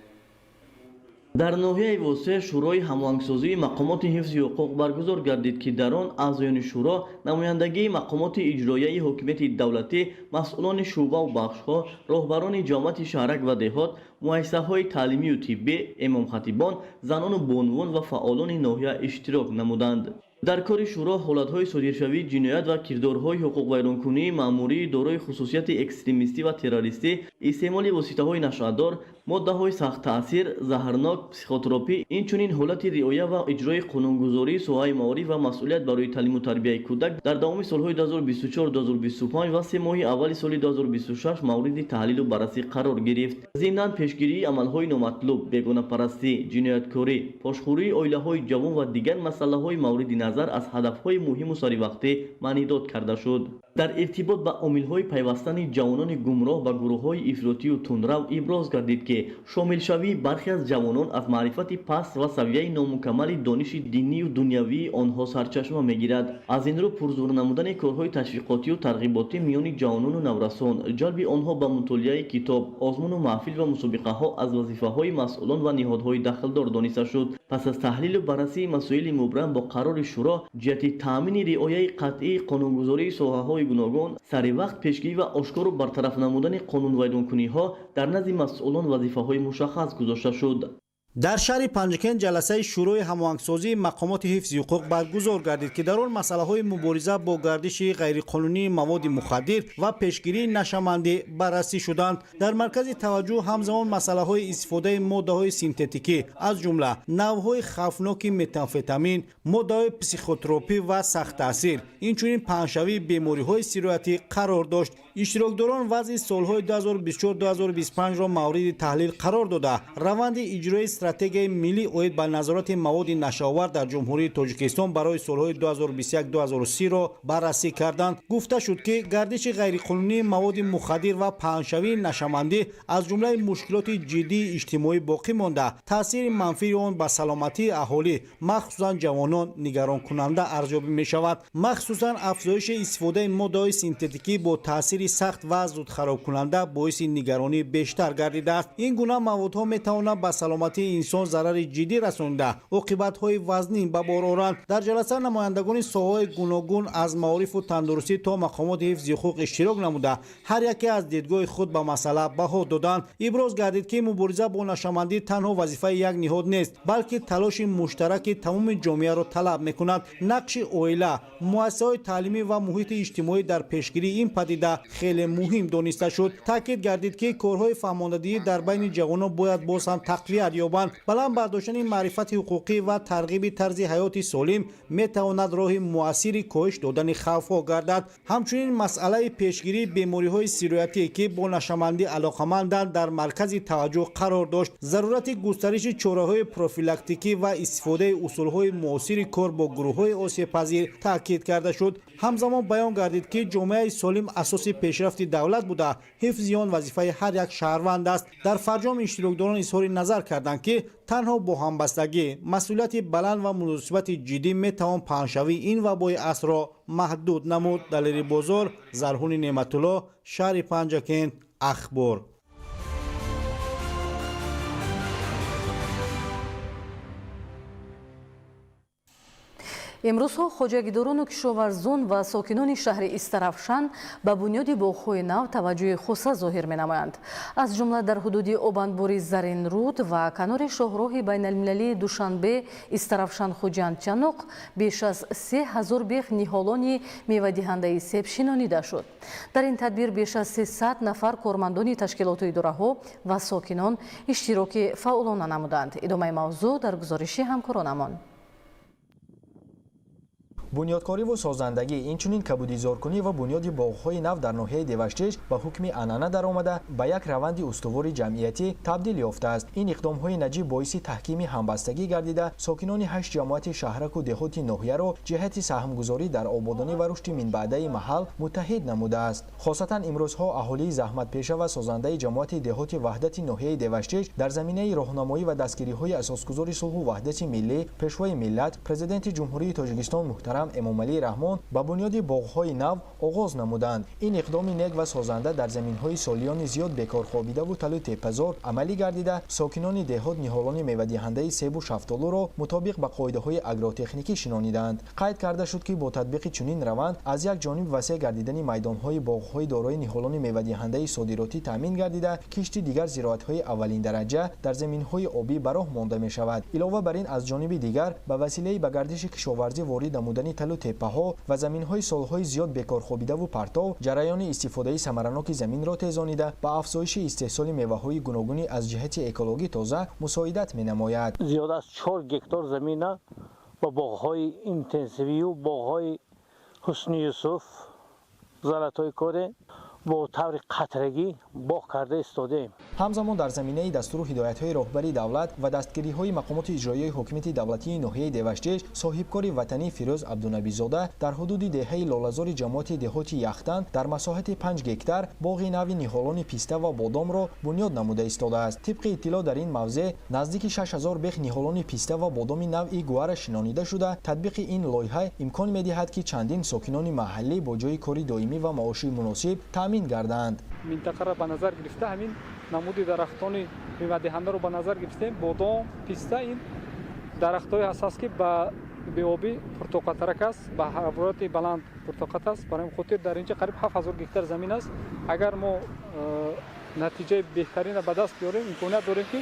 Дар ноҳияи Восеъ Шӯрои ҳамоҳангсозии мақомоти ҳифзи ҳуқуқ баргузор гардид, ки дар он аъзоёни шӯро, намояндагии мақомоти иҷроияи ҳокимияти давлатӣ, масъулони шӯъбаву бахшҳо, роҳбарони ҷамоати шаҳрак ва деҳот, муассисаҳои таълимию тиббӣ, имомхатибон, занону бонувон ва фаъолони ноҳия иштирок намуданд. Дар кори шӯро ҳолатҳои содиршавии ҷиноят ва кирдорҳои ҳуқуқвайронкунии маъмурии дорои хусусияти экстремистӣ ва террористӣ, истеъмоли воситаҳои нашъадор, моддаҳои сахттаъсир, заҳрнок, психотропӣ, инчунин ҳолати риоя ва иҷрои қонунгузории соҳаи маориф ва масъулият барои таълиму тарбияи кӯдак дар давоми солҳои 2024-2025 ва 3 моҳи аввали соли 2026 мавриди таҳлилу баррасӣ қарор гирифт. Зимнан, пешгирии амалҳои номатлуб, бегонапарастӣ, ҷинояткорӣ, пошхӯрии оилаҳои ҷавон ва дигар масъалаҳои мавриди назар аз ҳадафҳои муҳиму саривақтӣ маънидод карда шуд. Дар иртибот ба омилҳои пайвастани ҷавонони гумроҳ ба гурӯҳҳои ифротию тундрав иброз гардид, ки шомилшавии бархе аз ҷавонон аз маърифати паст ва савияи номукаммали дониши динию дунявии онҳо сарчашма мегирад. Аз ин рӯ, пурзур намудани корҳои ташвиқотию тарғиботӣ миёни ҷавонону наврасон, ҷалби онҳо ба мутолиаи китоб, озмуну маҳфил ва мусобиқаҳо аз вазифаҳои масъулон ва ниҳодҳои дахлдор дониста шуд. Пас аз таҳлилу баррасии масоили мубрам, бо қарори шӯро ҷиҳати таъмини риояи қатъии қонунгузории соҳаҳои гуногун, саривақт пешгирӣ ва ошкору бартараф намудани қонунвайронкуниҳо дар назди масъулон вазифаҳои мушаххас гузошта шуд. Дар шаҳри Панҷакент ҷаласаи Шӯрои ҳамоҳангсозии мақомоти ҳифзи ҳуқуқ баргузор гардид, ки дар он масъалаҳои мубориза бо гардиши ғайриқонунии маводи мухаддир ва пешгирии нашъамандӣ баррасӣ шуданд. Дар маркази таваҷҷӯҳ ҳамзамон масъалаҳои истифодаи моддаҳои синтетикӣ, аз ҷумла навъҳои хавфноки метамфетамин, моддаҳои психотропӣ ва сахттаъсир, инчунин паҳншавии бемориҳои сироятӣ қарор дошт. Иштирокдорон вазъи солҳои 2024-2025-ро мавриди таҳлил қарор дода, раванди иҷрои стратегияи миллӣ оид ба назорати маводи нашъаовар дар Ҷумҳурии Тоҷикистон барои солҳои 2021-2030-ро баррасӣ карданд. Гуфта шуд, ки гардиши ғайриқонунии маводи мухаддир ва паҳншавии нашъамандӣ аз ҷумлаи мушкилоти ҷиддии иҷтимоӣ боқӣ монда, таъсири манфии он ба саломатии аҳолӣ, махсусан ҷавонон, нигаронкунанда арзёбӣ мешавад. Махсусан афзоиши истифодаи моддаҳои синтетикӣ бо таъсири сахт ва зудхаробкунанда боиси нигаронии бештар гардидааст. Ин гуна маводҳо метавонанд ба саломатии инсон зарари ҷиддӣ расонида, оқибатҳои вазнин ба бор оранд. Дар ҷаласа намояндагони соҳаҳои гуногун, аз маорифу тандурустӣ то мақомоти ҳифзи ҳуқуқ, иштирок намуда, ҳар яке аз дидгоҳи худ ба масъала баҳо доданд. Иброз гардид, ки мубориза бо нашъамандӣ танҳо вазифаи як ниҳод нест, балки талоши муштараки тамоми ҷомеаро талаб мекунад. Нақши оила, муассисаҳои таълимӣ ва муҳити иҷтимоӣ дар пешгирии ин падида хеле муҳим дониста шуд. Таъкид гардид, ки корҳои фаҳмондадиҳӣ дар байни ҷавонон бояд боз ҳам тақвият ёбанд. Баланд бардоштани маърифати ҳуқуқӣ ва тарғиби тарзи ҳаёти солим метавонад роҳи муассири коҳиш додани хавфҳо гардад. Ҳамчунин масъалаи пешгирии бемориҳои сироятӣ, ки бо нашъамандӣ алоқаманданд, дар маркази таваҷҷӯҳ қарор дошт. Зарурати густариши чораҳои профилактикӣ ва истифодаи усулҳои муосири кор бо гурӯҳҳои осебпазир таъкид карда шуд. Ҳамзамон баён гардид, ки ҷомеаи солим асоси пешрафти давлат буда, ҳифзи он вазифаи ҳар як шаҳрванд аст. Дар фарҷом иштирокдорон изҳори назар карданд, ки танҳо бо ҳамбастагӣ, масъулияти баланд ва муносибати ҷиддӣ метавон паҳншавии ин вабои асрро маҳдуд намуд. Далери Бозор, Зарҳуни Неъматулло, шаҳри Панҷакент, Ахбор. Имрӯзҳо хоҷагидорону кишоварзон ва сокинони шаҳри Истаравшан ба бунёди боғҳои нав таваҷҷӯҳи хоса зоҳир менамоянд. Аз ҷумла дар ҳудуди обанбори Заринруд ва канори шоҳроҳи байналмилалии Душанбе Истаравшан Хуҷанд Чаноқ беш аз 3000 бех ниҳолони мевадиҳандаи себ шинонида шуд. Дар ин тадбир беш аз 300 нафар кормандони ташкилоту идораҳо ва сокинон иштироки фаъолона намуданд. Идомаи мавзӯъ дар гузориши ҳамкоронамон. Бунёдкориву созандагӣ, инчунин кабудизоркунӣ ва бунёди боғҳои нав дар ноҳияи Деваштич ба ҳукми анъана даромада, ба як раванди устувори ҷамъиятӣ табдил ёфтааст. Ин иқдомҳои наҷиб боиси таҳкими ҳамбастагӣ гардида, сокинони ҳашт ҷамоати шаҳраку деҳоти ноҳияро ҷиҳати саҳмгузорӣ дар ободонӣ ва рушди минбаъдаи маҳал муттаҳид намудааст. Хосатан имрӯзҳо аҳолии заҳматпеша ва созандаи ҷамоати деҳоти Ваҳдати ноҳияи Деваштич дар заминаи роҳнамоӣ ва дастгириҳои асосгузори сулҳу ваҳдати миллӣ, Пешвои миллат, Президенти Ҷумҳурии Тоҷикистон муҳтарам Эмомалӣ Раҳмон ба бунёди боғҳои нав оғоз намуданд. Ин иқдоми нек ва созанда дар заминҳои солиёни зиёд бекорхобидаву талу теппазор амалӣ гардида, сокинони деҳот ниҳолони мевадиҳандаи себу шафтолуро мутобиқ ба қоидаҳои агротехникӣ шинониданд. Қайд карда шуд, ки бо татбиқи чунин раванд аз як ҷониб васеъ гардидани майдонҳои боғҳои дорои ниҳолони мевадиҳандаи содиротӣ таъмин гардида, кишти дигар зироатҳои аввалиндараҷа дар заминҳои обӣ ба роҳ монда мешавад. Илова бар ин, аз ҷониби дигар ба василаи ба гардиши кишоварзӣ ворид намудани талу теппаҳо ва заминҳои солҳои зиёд бекорхобидаву партов, ҷараёни истифодаи самараноки заминро тезонида, ба афзоиши истеҳсоли меваҳои гуногунӣ аз ҷиҳати экологӣ тоза мусоидат менамояд. Зиёд аз 4 гектор замина ба боғҳои интенсивию боғҳои Ҳусни Юсуф, Золотой Коре бо таври қатрагӣ боғ карда истодаем. Ҳамзамон дар заминаи дастуру ҳидоятҳои роҳбари давлат ва дастгириҳои мақомоти иҷроияи ҳокимияти давлатии ноҳияи Деваштич, соҳибкори ватанӣ Фирӯз Абдунабизода дар ҳудуди деҳаи Лолазори ҷамоати деҳоти Яхтан дар масоҳати 5 гектар боғи нави ниҳолони писта ва бодомро бунёд намуда истодааст. Тибқи иттилоъ, дар ин мавзеъ наздики 6000 бех ниҳолони писта ва бодоми навъи гуара шинонида шуда, татбиқи ин лоиҳа имкон медиҳад, ки чандин сокинони маҳаллӣ бо ҷойи кори доимӣ ва маоши муносиб таъмин гарданд. Минтақаро ба назар гирифта, ҳамин намуди дарахтони мевадиҳандаро ба назар гирифтем. Бодом, писта ин дарахтҳое ҳаст, ки ба беобӣ пуртоқаттарак аст, ба ҳарорати баланд пуртоқат аст. Барои ин хотир дар инҷа қариб 7000 гектар замин аст. Агар мо натиҷаи беҳтаринро ба даст биёрем, имконият дорем, ки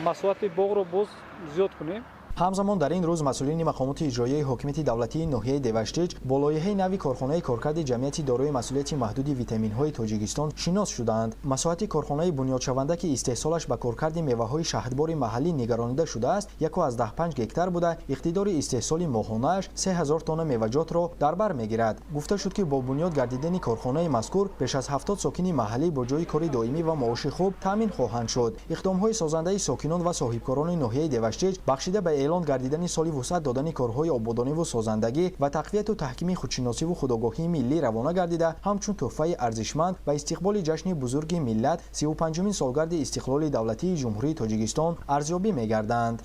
масоҳати боғро боз зиёд кунем. Ҳамзамон дар ин рӯз масъулини мақомоти иҷроияи ҳокимияти давлатии ноҳияи Деваштич бо лоиҳаи нави корхонаи коркарди ҷамъияти дорои масъулияти маҳдуди витаминҳои Тоҷикистон шинос шудаанд. Масоҳати корхонаи бунёдшаванда, ки истеҳсолаш ба коркарди меваҳои шаҳдбори маҳаллӣ нигаронида шудааст, 1,5 гектар буда, иқтидори истеҳсоли моҳонааш 3000 тонна меваҷотро дар бар мегирад. Гуфта шуд, ки бо бунёд гардидани корхонаи мазкур беш аз 70 сокини маҳаллӣ бо ҷойи кори доимӣ ва маоши хуб таъмин хоҳанд шуд. Иқдомҳои созандаи сокинон ва соҳибкорони ноҳияи Деваштич бахшида ба эълон гардидани соли вусъат додани корҳои ободониву созандагӣ ва тақвияту таҳкими худшиносиву худогоҳии миллӣ равона гардида, ҳамчун тӯҳфаи арзишманд ба истиқболи ҷашни бузурги миллат, 35-умин солгарди истиқлоли давлатии Ҷумҳурии Тоҷикистон арзёбӣ мегарданд.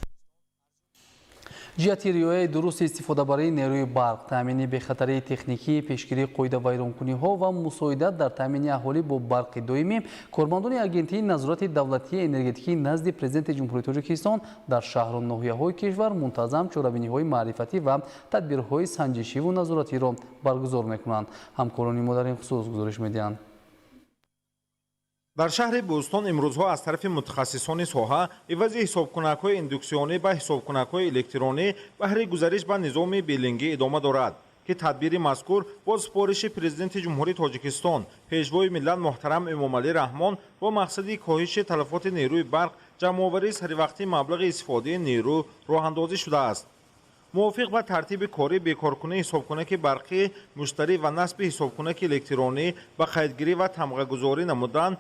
Ҷиҳати риояи дурусти истифодабарии нерӯи барқ, таъмини бехатарии техникӣ, пешгирии қоидавайронкуниҳо ва мусоидат дар таъмини аҳолӣ бо барқи доимӣ, кормандони Агентии назорати давлатии энергетикӣ назди Президенти Ҷумҳурии Тоҷикистон дар шаҳру ноҳияҳои кишвар мунтазам чорабиниҳои маърифатӣ ва тадбирҳои санҷишиву назоратиро баргузор мекунанд. Ҳамкорони мо дар ин хусус гузориш медиҳанд. Дар шаҳри Бӯстон имрӯзҳо аз тарафи мутахассисони соҳа ивази ҳисобкунакҳои индуксионӣ ба ҳисобкунакҳои электронӣ баҳри гузариш ба низоми биллингӣ идома дорад, ки тадбири мазкур бо супориши Президенти Ҷумҳурии Тоҷикистон, Пешвои миллат муҳтарам Эмомалӣ Раҳмон бо мақсади коҳиши талафоти нерӯи барқ, ҷамъоварии саривақтии маблағи истифодаи нерӯ роҳандозӣ шудааст. Мувофиқ ба тартиби корӣ, бекоркунии ҳисобкунаки барқӣ муштарӣ ва насби ҳисобкунаки электронӣ ба қайдгирӣ ва тамғагузорӣ намудан,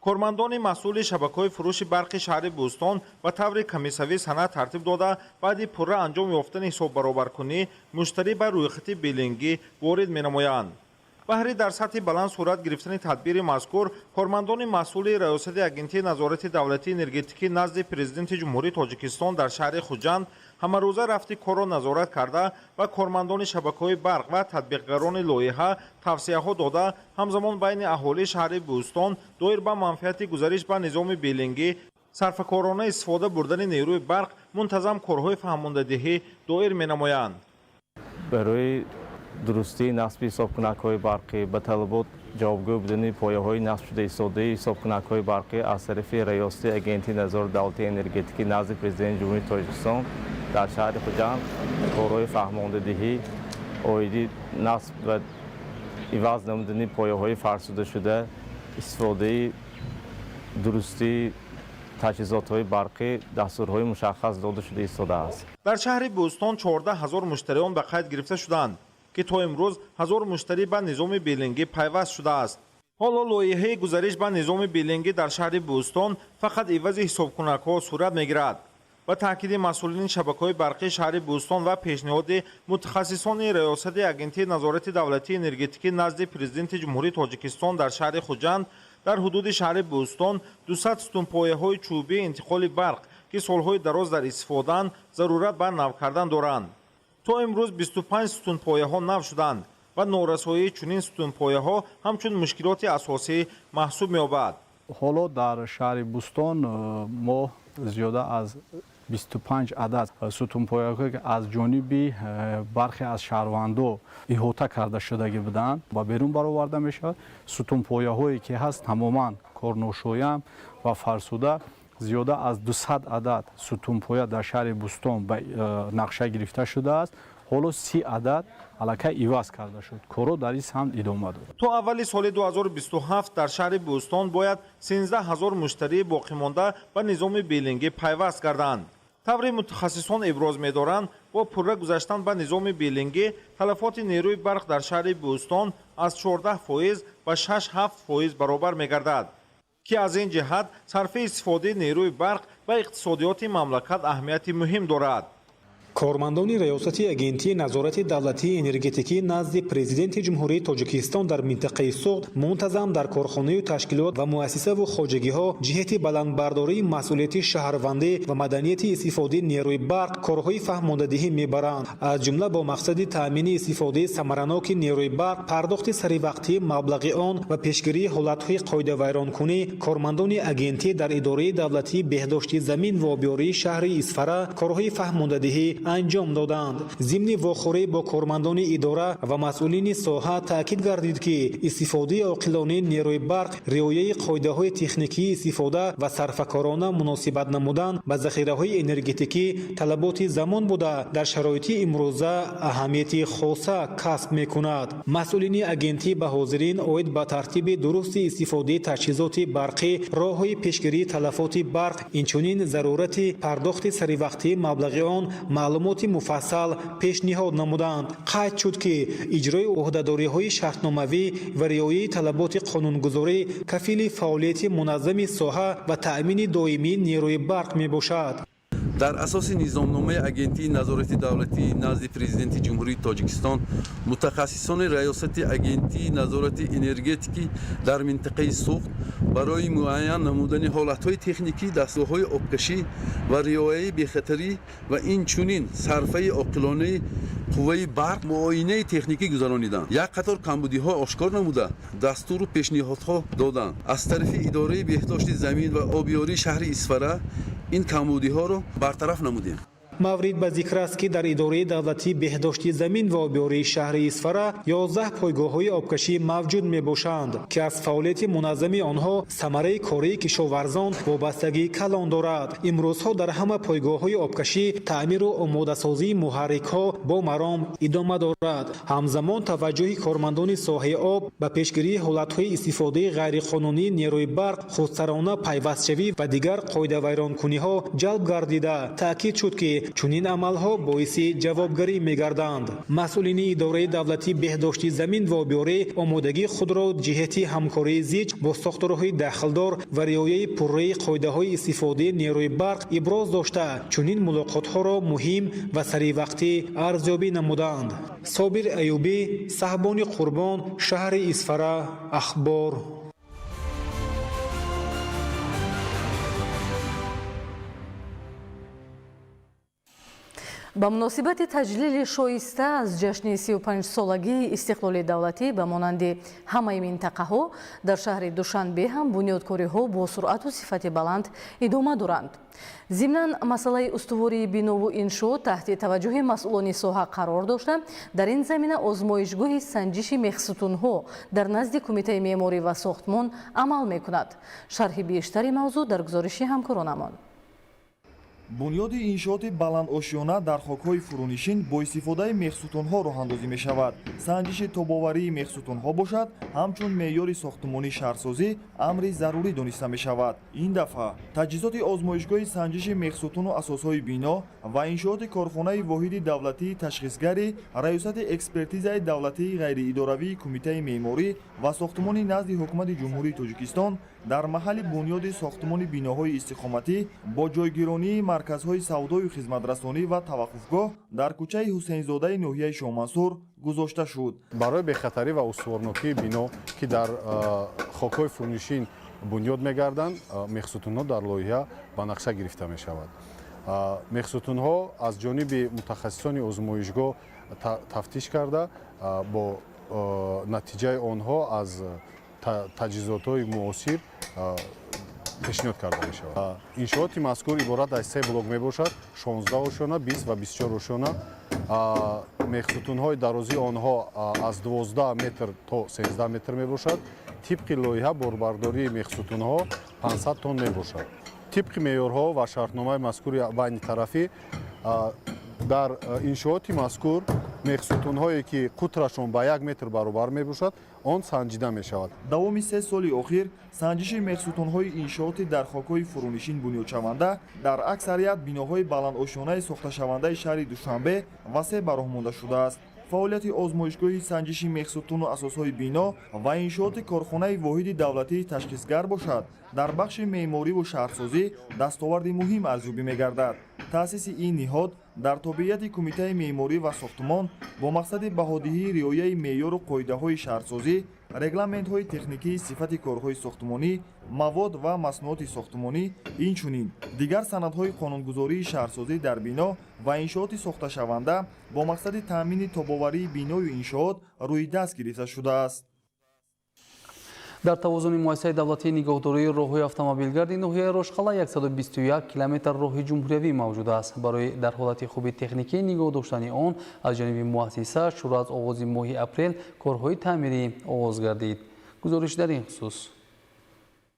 кормандони масъули шабакаҳои фурӯши барқи шаҳри Бӯстон ба таври комиссавӣ санад тартиб дода, баъди пурра анҷом ёфтани ҳисоббаробаркунӣ муштарӣ ба рӯйхати биллингӣ ворид менамоянд. Баҳри дар сатҳи баланд сурат гирифтани тадбири мазкур, кормандони масъули Раёсати Агентии назорати давлатии энергетикӣ назди Президенти Ҷумҳурии Тоҷикистон дар шаҳри Хуҷанд ҳамарӯза рафти корро назорат карда ва кормандони шабакаҳои барқ ва татбиқгарони лоиҳа тавсияҳо дода, ҳамзамон байни аҳолии шаҳри Бӯстон доир ба манфиати гузариш ба низоми биллингӣ, сарфакорона истифода бурдани нерӯи барқ мунтазам корҳои фаҳмондадиҳӣ доир менамоянд. Барои дурустии насби ҳисобкунакҳои барқӣ, ба талабот ҷавобгӯ будани пояҳои насбшуда истодаи ҳисобкунакҳои барқӣ аз тарафи Раёсати Агентии назорати давлатии энергетикӣ назди Президенти Ҷумҳурии Тоҷикистон дар шаҳри Хуҷанд корҳои фаҳмондадиҳӣ оиди насб ва иваз намудани пояҳои фарсудашуда, истифодаи дурустии таҷҳизотҳои барқӣ дастурҳои мушаххас дода шуда истодааст. Дар шаҳри Бӯстон 14 ҳазор муштариён ба қайд гирифта шуданд, ки то имрӯз 1000 муштарӣ ба низоми биллингӣ пайваст шудааст. Ҳоло лоиҳаи гузариш ба низоми биллингӣ дар шаҳри Бӯстон фақат ивази ҳисобкунакҳо сурат мегирад. Ба таъкиди масъулини шабакаҳои барқии шаҳри Бӯстон ва пешниҳоди мутахассисони Раёсати Агентии назорати давлатии энергетикӣ назди Президенти Ҷумҳурии Тоҷикистон дар шаҳри Хуҷанд, дар ҳудуди шаҳри Бӯстон 200 сутунпояҳои чӯбии интиқоли барқ, ки солҳои дароз дар истифодаанд, зарурат ба нав кардан доранд. То имрӯз 25 сутунпояҳо нав шуданд ва норасоии чунин сутунпояҳо ҳамчун мушкилоти асосӣ маҳсуб меёбад. Ҳоло дар шаҳри Бӯстон мо зиёда аз 25 адад сутунпояҳое, ки аз ҷониби бархе аз шаҳрвандо иҳота карда шудагӣ буданд, ба берун бароварда мешавад. Сутунпояҳое ки ҳаст, тамоман корношоям ва фарсуда, зиёда аз 200 адад сутунпоя дар шаҳри Бӯстон ба нақша гирифта шудааст. Ҳоло 30 адад аллакай иваз карда шуд. Корҳо дар ин самт идома дорад. То аввали соли 2027 дар шаҳри Бӯстон бояд 13 ҳазор муштарии боқимонда ба низоми биллингӣ пайваст гарданд. Тавре мутахассисон иброз медоранд, бо пурра гузаштан ба низоми биллингӣ талафоти нерӯи барқ дар шаҳри Бӯстон аз 14% ба 6-7% баробар мегардад, ки аз ин ҷиҳат сарфи истифодаи нерӯи барқ ба иқтисодиёти мамлакат аҳамияти муҳим дорад. Кормандони Раёсати Агентии назорати давлатии энергетикӣ назди Президенти Ҷумҳурии Тоҷикистон дар минтақаи Суғд мунтазам дар корхонаю ташкилот ва муассисаву хоҷагиҳо ҷиҳати баландбардории масъулияти шаҳрвандӣ ва маданияти истифодаи нерӯи барқ корҳои фаҳмондадиҳӣ мебаранд. Аз ҷумла бо мақсади таъмини истифодаи самараноки нерӯи барқ, пардохти саривақтии маблағи он ва пешгирии ҳолатҳои қоидавайронкунӣ, кормандони агентӣ дар Идораи давлатии беҳдошти замин ва обёрии шаҳри Исфара корҳои фаҳмондадиҳӣ анҷом доданд. Зимни вохӯрӣ бо кормандони идора ва масъулини соҳа таъкид гардид, ки истифодаи оқилонаи нерӯи барқ, риояи қоидаҳои техникии истифода ва сарфакорона муносибат намудан ба захираҳои энергетикӣ талаботи замон буда, дар шароити имрӯза аҳамияти хоса касб мекунад. Масъулини агентӣ ба ҳозирин оид ба тартиби дурусти истифодаи таҷҳизоти барқӣ, роҳҳои пешгирии талафоти барқ, инчунин зарурати пардохти саривақтии маблағи он маълумоти муфассал пешниҳод намуданд. Қайд шуд, ки иҷрои ӯҳдадориҳои шартномавӣ ва риояи талаботи қонунгузорӣ кафили фаъолияти муназзами соҳа ва таъмини доимии нерӯи барқ мебошад. Дар асоси низомномаи Агентии назорати давлатии назди Президенти Ҷумҳурии Тоҷикистон мутахассисони Раёсати Агентии назорати энергетикӣ дар минтақаи Суғд барои муайян намудани ҳолатҳои техникии дастгоҳҳои обкашӣ ва риояи бехатарӣ ва инчунин сарфаи оқилонаи қувваи барқ муоинаи техникӣ гузарониданд. Як қатор камбудиҳо ошкор намуда, дастуру пешниҳодҳо доданд. Аз тарафи Идораи беҳдошти замин ва обёрии шаҳри Исфара ин камбудиҳоро бартараф намудем. Маврид ба зикр аст, ки дар Идораи давлатии беҳдошти замин ва обёрии шаҳри Исфара 11 пойгоҳҳои обкашӣ мавҷуд мебошанд, ки аз фаъолияти муназзами онҳо самараи кории кишоварзон вобастагии калон дорад. Имрӯзҳо дар ҳама пойгоҳҳои обкашӣ таъмиру омодасозии муҳаррикҳо бо маром идома дорад. Ҳамзамон таваҷҷӯҳи кормандони соҳаи об ба пешгирии ҳолатҳои истифодаи ғайриқонунии нерӯи барқ, худсарона пайвастшавӣ ва дигар қоидавайронкуниҳо ҷалб гардида, таъкид шуд, ки чунин амалҳо боиси ҷавобгарӣ мегарданд. Масъулини Идораи давлатии беҳдошти замин ва обёрӣ омодагии худро ҷиҳати ҳамкории зич бо сохторҳои дахлдор ва риояи пурраи қоидаҳои истифодаи нерӯи барқ иброз дошта, чунин мулоқотҳоро муҳим ва саривақтӣ арзёбӣ намуданд. Собир Аюбӣ, Саҳбони Қурбон, шаҳри Исфара, Ахбор. Ба муносибати таҷлили шоиста аз ҷашни 35-солагии истиқлоли давлатӣ, ба монанди ҳамаи минтақаҳо, дар шаҳри Душанбе ҳам бунёдкориҳо бо суръату сифати баланд идома доранд. Зимнан, масъалаи устувории бинову иншоот таҳти таваҷҷӯҳи масъулони соҳа қарор дошта, дар ин замина озмоишгоҳи санҷиши мехсутунҳо дар назди Кумитаи меъморӣ ва сохтмон амал мекунад. Шарҳи бештари мавзӯъ дар гузориши ҳамкоронамон. Бунёди иншооти баландошёна дар хокҳои фурӯнишин бо истифодаи мехсутунҳо роҳандозӣ мешавад. Санҷиши тобоварии мехсутунҳо бошад, ҳамчун меъёри сохтумонии шаҳрсозӣ амри зарурӣ дониста мешавад. Ин дафъа таҷҳизоти озмоишгоҳи санҷиши мехсутуну асосҳои бино ва иншооти корхонаи воҳиди давлатии ташхисгари Раёсати экспертизаи давлатии ғайриидоравии Кумитаи меъморӣ ва сохтумони назди Ҳукумати Ҷумҳурии Тоҷикистон дар маҳалли бунёди сохтумони биноҳои истиқоматӣ бо ҷойгиронии марказҳои савдою хизматрасонӣ ва таваққуфгоҳ дар кӯчаи Ҳусейнзодаи ноҳияи Шоҳмансур гузошта шуд. Барои бехатарӣ ва устуворнокии бино, ки дар хокҳои фурӯнишин бунёд мегарданд, мехсутунҳо дар лоиҳа ба нақша гирифта мешавад. Мехсутунҳо аз ҷониби мутахассисони озмоишгоҳ тафтиш карда, бо натиҷаи онҳо аз таҷҳизотҳои муосир пешниҳод карда мешавад. Иншооти мазкур иборат аз се блок мебошад: 16 ошёна, 20 ва 24 ошёна. Мехсутунҳои дарозии онҳо аз 12 метр то 13 метр мебошад. Тибқи лоиҳа, борбардории мехсутунҳо 500 тонн мебошад. Тибқи меъёрҳо ва шартномаи мазкури байнитарафӣ, дар иншооти мазкур мехсутунҳое, ки қутрашон ба 1 метр баробар мебошад, он санҷида мешавад. Давоми 3 соли охир санҷиши мехсутунҳои иншооти дар хокҳои фурӯнишин бунёдшаванда дар аксарият биноҳои баландошёнаи сохташавандаи шаҳри Душанбе васеъ ба роҳ монда шудааст. Фаъолияти озмоишгоҳи санҷиши мехсутуну асосҳои бино ва иншооти корхонаи воҳиди давлатии ташхисгар бошад, дар бахши меъмориву шаҳрсозӣ дастоварди муҳим арзёбӣ мегардад. Таъсиси ин ниҳод дар тобеияти Кумитаи меъморӣ ва сохтумон бо мақсади баҳодиҳии риояи меъёру қоидаҳои шаҳрсозӣ, регламентҳои техникии сифати корҳои сохтумонӣ, мавод ва маснуоти сохтумонӣ, инчунин дигар санадҳои қонунгузории шаҳрсозӣ дар бино ва иншооти сохташаванда бо мақсади таъмини тобоварии биною иншоот рӯи даст гирифта шудааст. Дар тавозуни муассисаи давлатии нигоҳдории роҳҳои автомобилгарди ноҳияи Рошқала 121 километр роҳи ҷумҳуриявӣ мавҷуд аст. Барои дар ҳолати хуби техникӣ нигоҳ доштани он аз ҷониби муассиса шурӯъ аз оғози моҳи апрел корҳои таъмирӣ оғоз гардид. Гузориш дар ин хусус.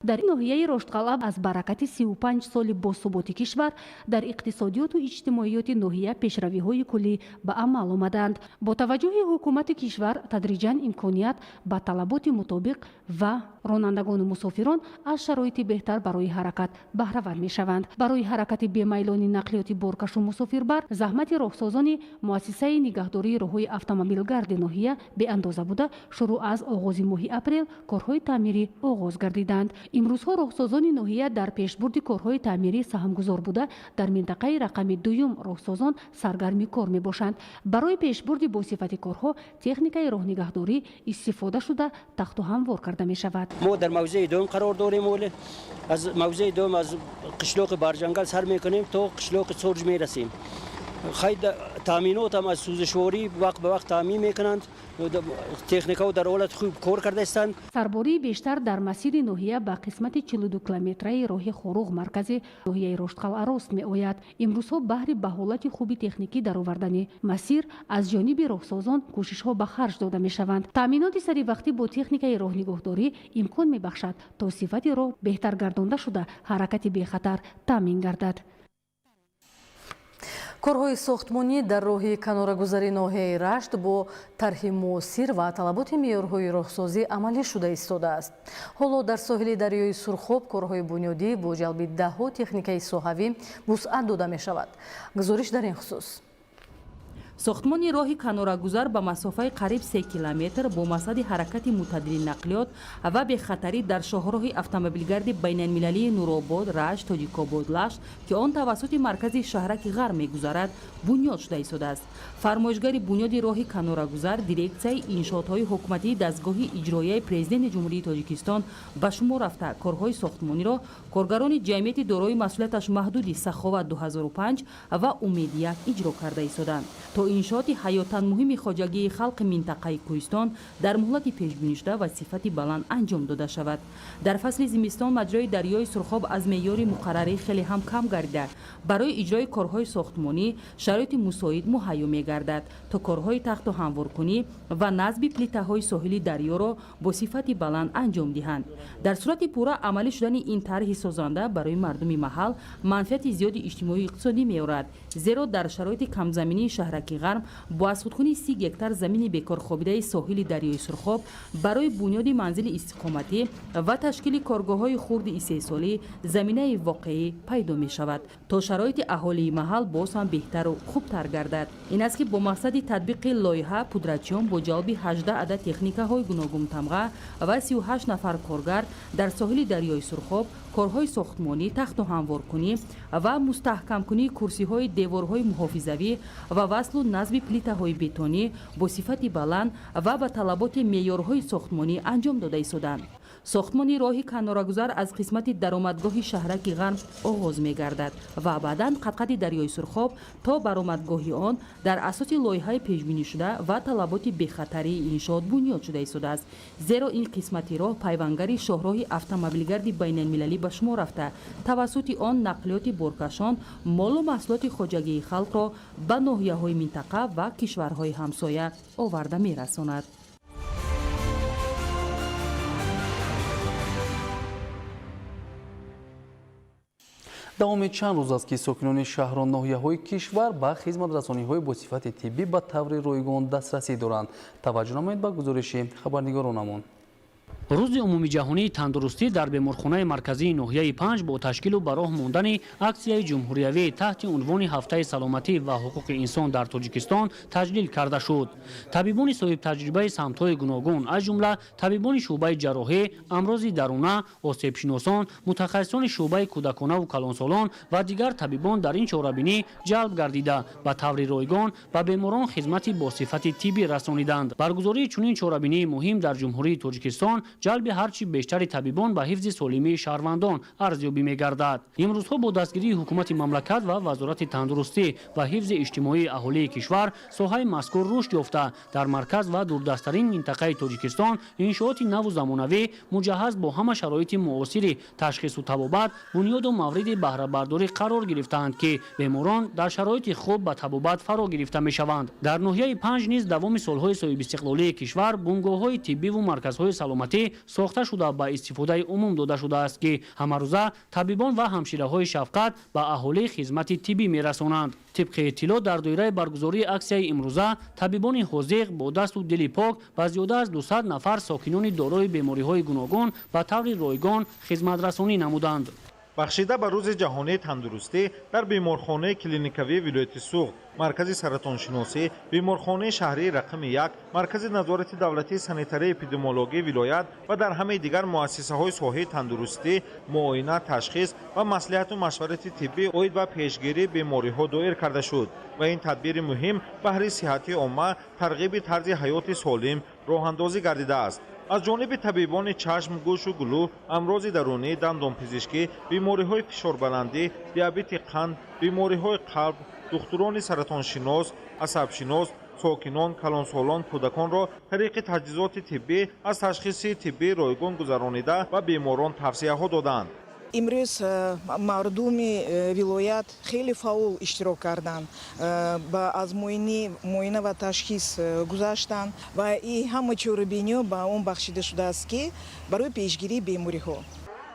Дар ноҳияи Роштқалъа аз баракати 35 соли босуботи кишвар дар иқтисодиёту иҷтимоиёти ноҳия пешравиҳои куллӣ ба амал омаданд. Бо таваҷҷӯҳи ҳукумати кишвар тадриҷан имконият ба талаботи мутобиқ ва ронандагону мусофирон аз шароити беҳтар барои ҳаракат баҳравар мешаванд. Барои ҳаракати бемайлони нақлиёти боркашу мусофирбар заҳмати роҳсозони муассисаи нигаҳдории роҳҳои автомобилгарди ноҳия беандоза буда, шурӯъ аз оғози моҳи апрел корҳои таъмирӣ оғоз гардиданд. Имрӯзҳо роҳсозони ноҳия дар пешбурди корҳои таъмирӣ саҳмгузор буда, дар минтақаи рақами дуюм роҳсозон саргарми кор мебошанд. Барои пешбурди босифати корҳо техникаи роҳнигаҳдорӣ истифода шуда, тахту ҳамвор карда мешавад. Мо дар мавзеи дуюм қарор дорем. Оле аз мавзеи дуюм аз қишлоқи Барҷангал сар мекунем, то қишлоқи Сурҷ мерасем. Таъминотам аз сӯзишворӣ вақт ба вақт таъмин мекунанд. Техникаҳо дар ҳолати хуб кор карда истанд. Сарбории бештар дар масири ноҳия ба қисмати 42 километраи роҳи Хоруғ, маркази ноҳияи Роштқалъа рост меояд. Имрӯзҳо баҳри ба ҳолати хуби техникӣ даровардани масир аз ҷониби роҳсозон кӯшишҳо ба харҷ дода мешаванд. Таъминоти саривақтӣ бо техникаи роҳнигоҳдорӣ имкон мебахшад, то сифати роҳ беҳтар гардонда шуда, ҳаракати бехатар таъмин гардад. Корҳои сохтмонӣ дар роҳи канорагузари ноҳияи Рашт бо тарҳи муосир ва талаботи меъёрҳои роҳсозӣ амалӣ шуда истодааст. Ҳоло дар соҳили дарёи Сурхоб корҳои бунёдӣ бо ҷалби даҳҳо техникаи соҳавӣ вусъат дода мешавад. Гузориш дар ин хусус. Сохтмони роҳи канорагузар ба масофаи қариб 3 километр бо мақсади ҳаракати мӯътадили нақлиёт ва бехатарӣ дар шоҳроҳи автомобилгарди байналмилалии Нуробод, Рашт, Тоҷикобод, Лашт, ки он тавассути маркази шаҳраки Ғарб мегузарад, бунёд шуда истодааст. Фармоишгари бунёди роҳи канорагузар дирексияи иншоотҳои ҳукуматии дастгоҳи иҷроияи Президенти Ҷумҳурии Тоҷикистон ба шумор рафта, корҳои сохтмониро коргарони ҷамъияти дорои масъулияташ маҳдуди Саховат 2005 ва Умед 1 иҷро карда истоданд, то иншооти ҳаётан муҳими хоҷагии халқи минтақаи кӯҳистон дар муҳлати пешбинишуда ва сифати баланд анҷом дода шавад. Дар фасли зимистон маҷрои дарёи Сурхоб аз меъёри муқаррарӣ хеле ҳам кам гардида, барои иҷрои корҳои сохтмонӣ шароити мусоид муҳайё мегардад, то корҳои тахту ҳамворкунӣ ва насби плитаҳои соҳили дарёро бо сифати баланд анҷом диҳанд. Дар сурати пурра амалӣ шудани ин тарҳи созанда барои мардуми маҳал манфиати зиёди иҷтимоию иқтисодӣ меорад, зеро дар шароити камзаминии шаҳраки Ғарб бо азхудкунии 30 гектар замини бекорхобидаи соҳили дарёи Сурхоб барои бунёди манзили истиқоматӣ ва ташкили коргоҳҳои хурди истеҳсолӣ заминаи воқеӣ пайдо мешавад, то шароити аҳолии маҳал боз ҳам беҳтару хубтар гардад. Ин аст, ки бо мақсади татбиқи лоиҳа пудратчиён бо ҷалби 18 адад техникаҳои гуногунтамға ва 38 нафар коргар дар соҳили дарёи Сурхоб корҳои сохтмонӣ, тахту ҳамворкунӣ ва мустаҳкамкунии курсиҳои деворҳои муҳофизавӣ ва васлу насби плитаҳои бетонӣ бо сифати баланд ва ба талаботи меъёрҳои сохтмонӣ анҷом дода истоданд. Сохтмони роҳи канорагузар аз қисмати даромадгоҳи шаҳраки Ғарб оғоз мегардад ва баъдан қадқади дарёи Сурхоб то баромадгоҳи он дар асоси лоиҳаи пешбинишуда ва талаботи бехатарии иншоот бунёд шуда истодааст, зеро ин қисмати роҳ пайвангари шоҳроҳи автомобилгарди байналмилалӣ ба шумор рафта, тавассути он нақлиёти боркашон молу маҳсулоти хоҷагии халқро ба ноҳияҳои минтақа ва кишварҳои ҳамсоя оварда мерасонад. Давоми чанд рӯз аст, ки сокинони шаҳру ноҳияҳои кишвар ба хизматрасониҳои бо сифати тиббӣ ба таври ройгон дастрасӣ доранд. Таваҷҷӯҳ намоед ба гузориши хабарнигоронамон. Рӯзи умумиҷаҳонии тандурустӣ дар беморхонаи марказии ноҳияи Панҷ бо ташкилу ба роҳ мондани аксияи ҷумҳуриявӣ таҳти унвони ҳафтаи саломатӣ ва ҳуқуқи инсон дар Тоҷикистон таҷлил карда шуд. Табибони соҳибтаҷрибаи самтҳои гуногун, аз ҷумла табибони шӯъбаи ҷарроҳӣ, амрози даруна, осебшиносон, мутахассисони шӯъбаи кӯдаконаву калонсолон ва дигар табибон дар ин чорабинӣ ҷалб гардида, ба таври ройгон ба беморон хизмати босифати тиббӣ расониданд. Баргузории чунин чорабинии муҳим дар Ҷумҳурии Тоҷикистон ҷалби ҳарчи бештари табибон ба ҳифзи солимии шаҳрвандон арзёбӣ мегардад. Имрӯзҳо бо дастгирии ҳукумати мамлакат ва Вазорати тандурустӣ ва ҳифзи иҷтимоии аҳолии кишвар соҳаи мазкур рушд ёфта, дар марказ ва дурдасттарин минтақаи Тоҷикистон иншооти наву замонавӣ муҷаҳҳаз бо ҳама шароити муосири ташхису табобат бунёду мавриди баҳрабардорӣ қарор гирифтаанд, ки беморон дар шароити хуб ба табобат фаро гирифта мешаванд. Дар ноҳияи Панҷ низ давоми солҳои соҳибистиқлолии кишвар бунгоҳҳои тиббиву марказҳои саломатӣ сохта шуда ба истифодаи умум дода шудааст, ки ҳамарӯза табибон ва ҳамшираҳои шафқат ба аҳолӣ хизмати тиббӣ мерасонанд. Тибқи иттилоъ, дар доираи баргузории аксияи имрӯза табибони ҳозиқ бо дасту дили пок ба зиёда аз 200 нафар сокинони дорои бемориҳои гуногун ба таври ройгон хизматрасонӣ намуданд. Бахшида ба рӯзи ҷаҳонии тандурустӣ дар беморхонаи клиникавии вилояти Суғд, маркази саратоншиносӣ, беморхонаи шаҳрии рақами 1, маркази назорати давлатии санитарии эпидемиологии вилоят ва дар ҳамаи дигар муассисаҳои соҳаи тандурустӣ муоина, ташхис ва маслиҳату машварати тиббӣ оид ба пешгирии бемориҳо доир карда шуд ва ин тадбири муҳим баҳри сиҳати омма, тарғиби тарзи ҳаёти солим роҳандозӣ гардидааст. Аз ҷониби табибони чашм, гӯшу гулӯ, амрози дарунӣ, дандонпизишкӣ, бемориҳои фишорбаландӣ, диабети қанд, бемориҳои қалб, духтурони саратоншинос, асабшинос, сокинон, калонсолон, кӯдаконро тариқи таҷҳизоти тиббӣ аз ташхиси тиббии ройгон гузаронида ба беморон тавсияҳо доданд. Имрӯз мардуми вилоят хеле фаъол иштирок карданд, аз муоина ва ташхис гузаштанд ва и ҳама чорабиниҳо ба он бахшида шудааст, ки барои пешгирии бемориҳо.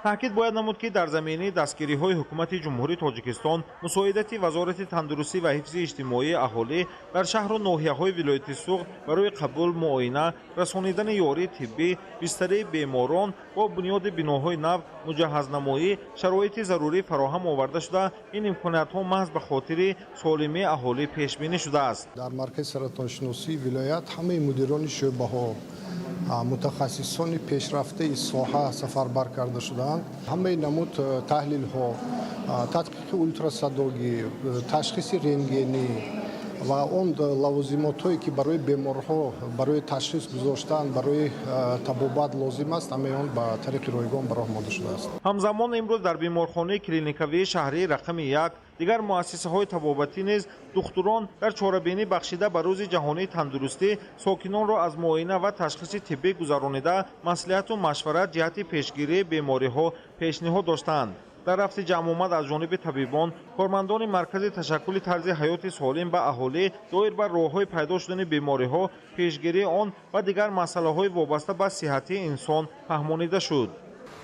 Таъкид бояд намуд, ки дар заминаи дастгириҳои Ҳукумати Ҷумҳурии Тоҷикистон, мусоидати Вазорати тандурустӣ ва ҳифзи иҷтимоии аҳолӣ дар шаҳру ноҳияҳои вилояти Суғд барои қабул, муоина, расонидани ёрии тиббӣ, бистарии беморон бо бунёди биноҳои нав, муҷаҳҳазнамоӣ шароити зарурӣ фароҳам оварда шуда, ин имкониятҳо маҳз ба хотири солимии аҳолӣ пешбинӣ шудааст. Дар маркази саратоншиносии вилоят ҳамаи мудирони шӯъбаҳо, мутахассисони пешрафтаи соҳа сафарбар карда шудаанд. Ҳамаи намуд таҳлилҳо, тадқиқи ултрасадогӣ, ташхиси рентгенӣ ва он лавозимотҳое, ки барои беморҳо барои ташхис гузоштан, барои табобат лозим аст, ҳамаи он ба тариқи ройгон ба роҳ монда шудааст. Ҳамзамон имрӯз дар беморхонаи клиникавии шаҳрии рақами 1 дигар муассисаҳои табобатӣ низ духтурон дар чорабинӣ бахшида ба Рӯзи ҷаҳонии тандурустӣ сокинонро аз муоина ва ташхиси тиббӣ гузаронида, маслиҳату машварат ҷиҳати пешгирии бемориҳо пешниҳод доштанд. Дар рафти ҷамъомад аз ҷониби табибон, кормандони маркази ташаккули тарзи ҳаёти солим ба аҳолӣ доир ба роҳҳои пайдо шудани бемориҳо, пешгирии он ва дигар масъалаҳои вобаста ба сиҳатии инсон фаҳмонида шуд.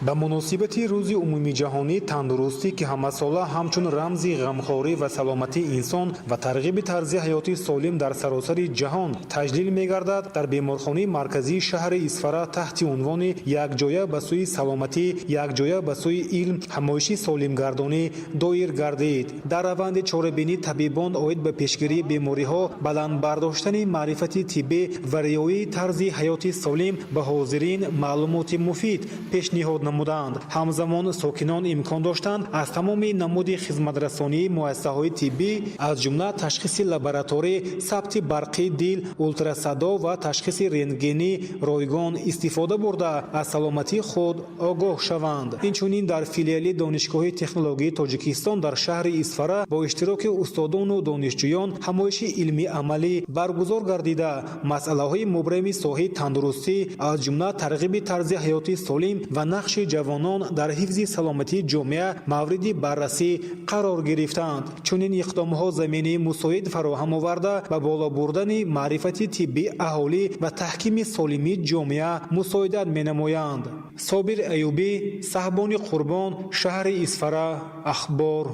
Ба муносибати Рӯзи умумиҷаҳонии тандурустӣ, ки ҳамасола ҳамчун рамзи ғамхорӣ ва саломатии инсон ва тарғиби тарзи ҳаёти солим дар саросари ҷаҳон таҷлил мегардад, дар беморхонаи марказии шаҳри Исфара таҳти унвони «Якҷоя ба сӯи саломатӣ, якҷоя ба сӯи илм» ҳамоиши солимгардонӣ доир гардид. Дар раванди чорабинӣ табибон оид ба пешгирии бемориҳо, баланд бардоштани маърифати тиббӣ ва риояи тарзи ҳаёти солим ба ҳозирин маълумоти муфид пешниҳод намуданд. Ҳамзамон сокинон имкон доштанд аз тамоми намуди хизматрасонии муассисаҳои тиббӣ, аз ҷумла ташхиси лабораторӣ, сабти барқии дил, ултрасадо ва ташхиси рентгенӣ ройгон истифода бурда, аз саломатии худ огоҳ шаванд. Инчунин дар филиали Донишгоҳи технологияи Тоҷикистон дар шаҳри Исфара бо иштироки устодону донишҷӯён ҳамоиши илмии амалӣ баргузор гардида, масъалаҳои мубрами соҳаи тандурустӣ, аз ҷумла тарғиби тарзи ҳаёти солим ва нақши ҷавонон дар ҳифзи саломатии ҷомеа мавриди баррасӣ қарор гирифтанд. Чунин иқдомҳо заминаи мусоид фароҳам оварда, ба боло бурдани маърифати тиббии аҳолӣ ва таҳкими солимии ҷомеа мусоидат менамоянд. Собир Аюбӣ, Саҳбони Қурбон, шаҳри Исфара, Ахбор.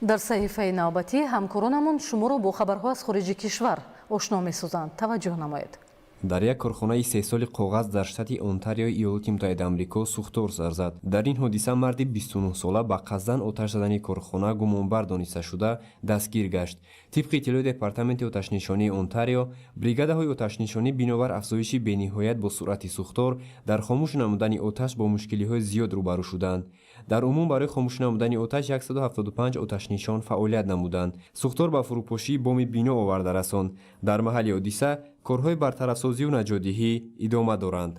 Дар саҳифаи навбатӣ ҳамкоронамон шуморо бо хабарҳо аз хориҷи кишвар ошно месозанд. Таваҷҷӯҳ намоед. Дар як корхонаи истеҳсоли коғаз дар штати Онтариои Иёлоти Муттаҳидаи Амрико сӯхтор сар зад. Дар ин ҳодиса марди 29-сола ба қасдан оташ задани корхона гумонбар дониста шуда дастгир гашт. Тибқи иттилои Департаменти оташнишонии Онтарио, бригадаҳои оташнишонӣ бинобар афзоиши бениҳоят бо суръати сӯхтор дар хомӯш намудани оташ бо мушкилиҳои зиёд рӯбарӯ шуданд. Дар умум барои хомӯш намудани оташ 175 оташнишон фаъолият намуданд. Сӯхтор ба фурӯпошии боми бино оварда расонд. Дар маҳалли ҳодиса корҳои бартарафсозию наҷотдиҳӣ идома доранд.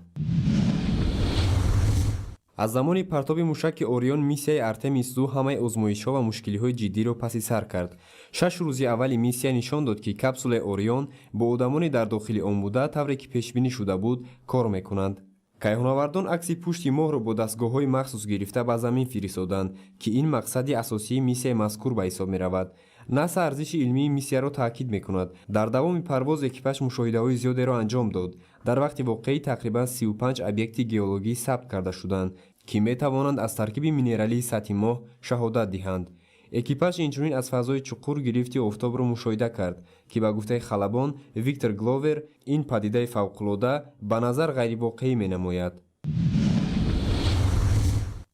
Аз замони партоби мушаки Орион миссияи Артемис 2 ҳамаи озмоишҳо ва мушкилиҳои ҷиддиро паси сар кард. 6 рӯзи аввали миссия нишон дод, ки капсулаи Орион бо одамони дар дохили он буда, тавре ки пешбинӣ шуда буд, кор мекунанд. Кайҳонавардон акси пушти моҳро бо дастгоҳҳои махсус гирифта ба замин фиристоданд, ки ин мақсади асосии миссияи мазкур ба ҳисоб меравад. НАСА арзиши илмии миссияро таъкид мекунад. Дар давоми парвоз экипаж мушоҳидаҳои зиёдеро анҷом дод. Дар вақти воқеӣ тақрибан 35 объекти геологӣ сабт карда шуданд, ки метавонанд аз таркиби минералии сатҳи моҳ шаҳодат диҳанд. Экипаж инчунин аз фазои чуқур гирифти офтобро мушоҳида кард, ки ба гуфтаи халабон Виктор Гловер ин падидаи фавқулода ба назар ғайривоқеӣ менамояд.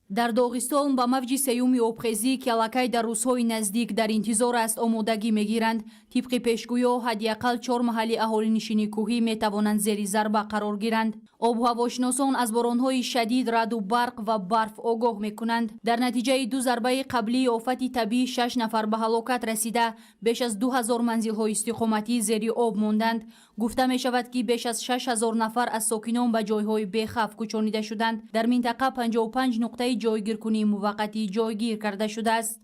Дар Доғистон ба мавҷи сеюми обхезӣ, ки аллакай дар рӯзҳои наздик дар интизор аст, омодагӣ мегиранд. Тибқи пешгӯиҳо, ҳадди ақал 4 маҳалли аҳолинишини кӯҳӣ метавонанд зери зарба қарор гиранд. Обуҳавошиносон аз боронҳои шадид, раъду барқ ва барф огоҳ мекунанд. Дар натиҷаи 2 зарбаи қаблии офати табиӣ 6 нафар ба ҳалокат расида, беш аз 2000 манзилҳои истиқоматӣ зери об монданд. Гуфта мешавад, ки беш аз 6000 нафар аз сокинон ба ҷойҳои бехавф кӯчонида шуданд. Дар минтақа 55 нуқтаи ҷойгиркунии муваққатӣ ҷойгир карда шудааст.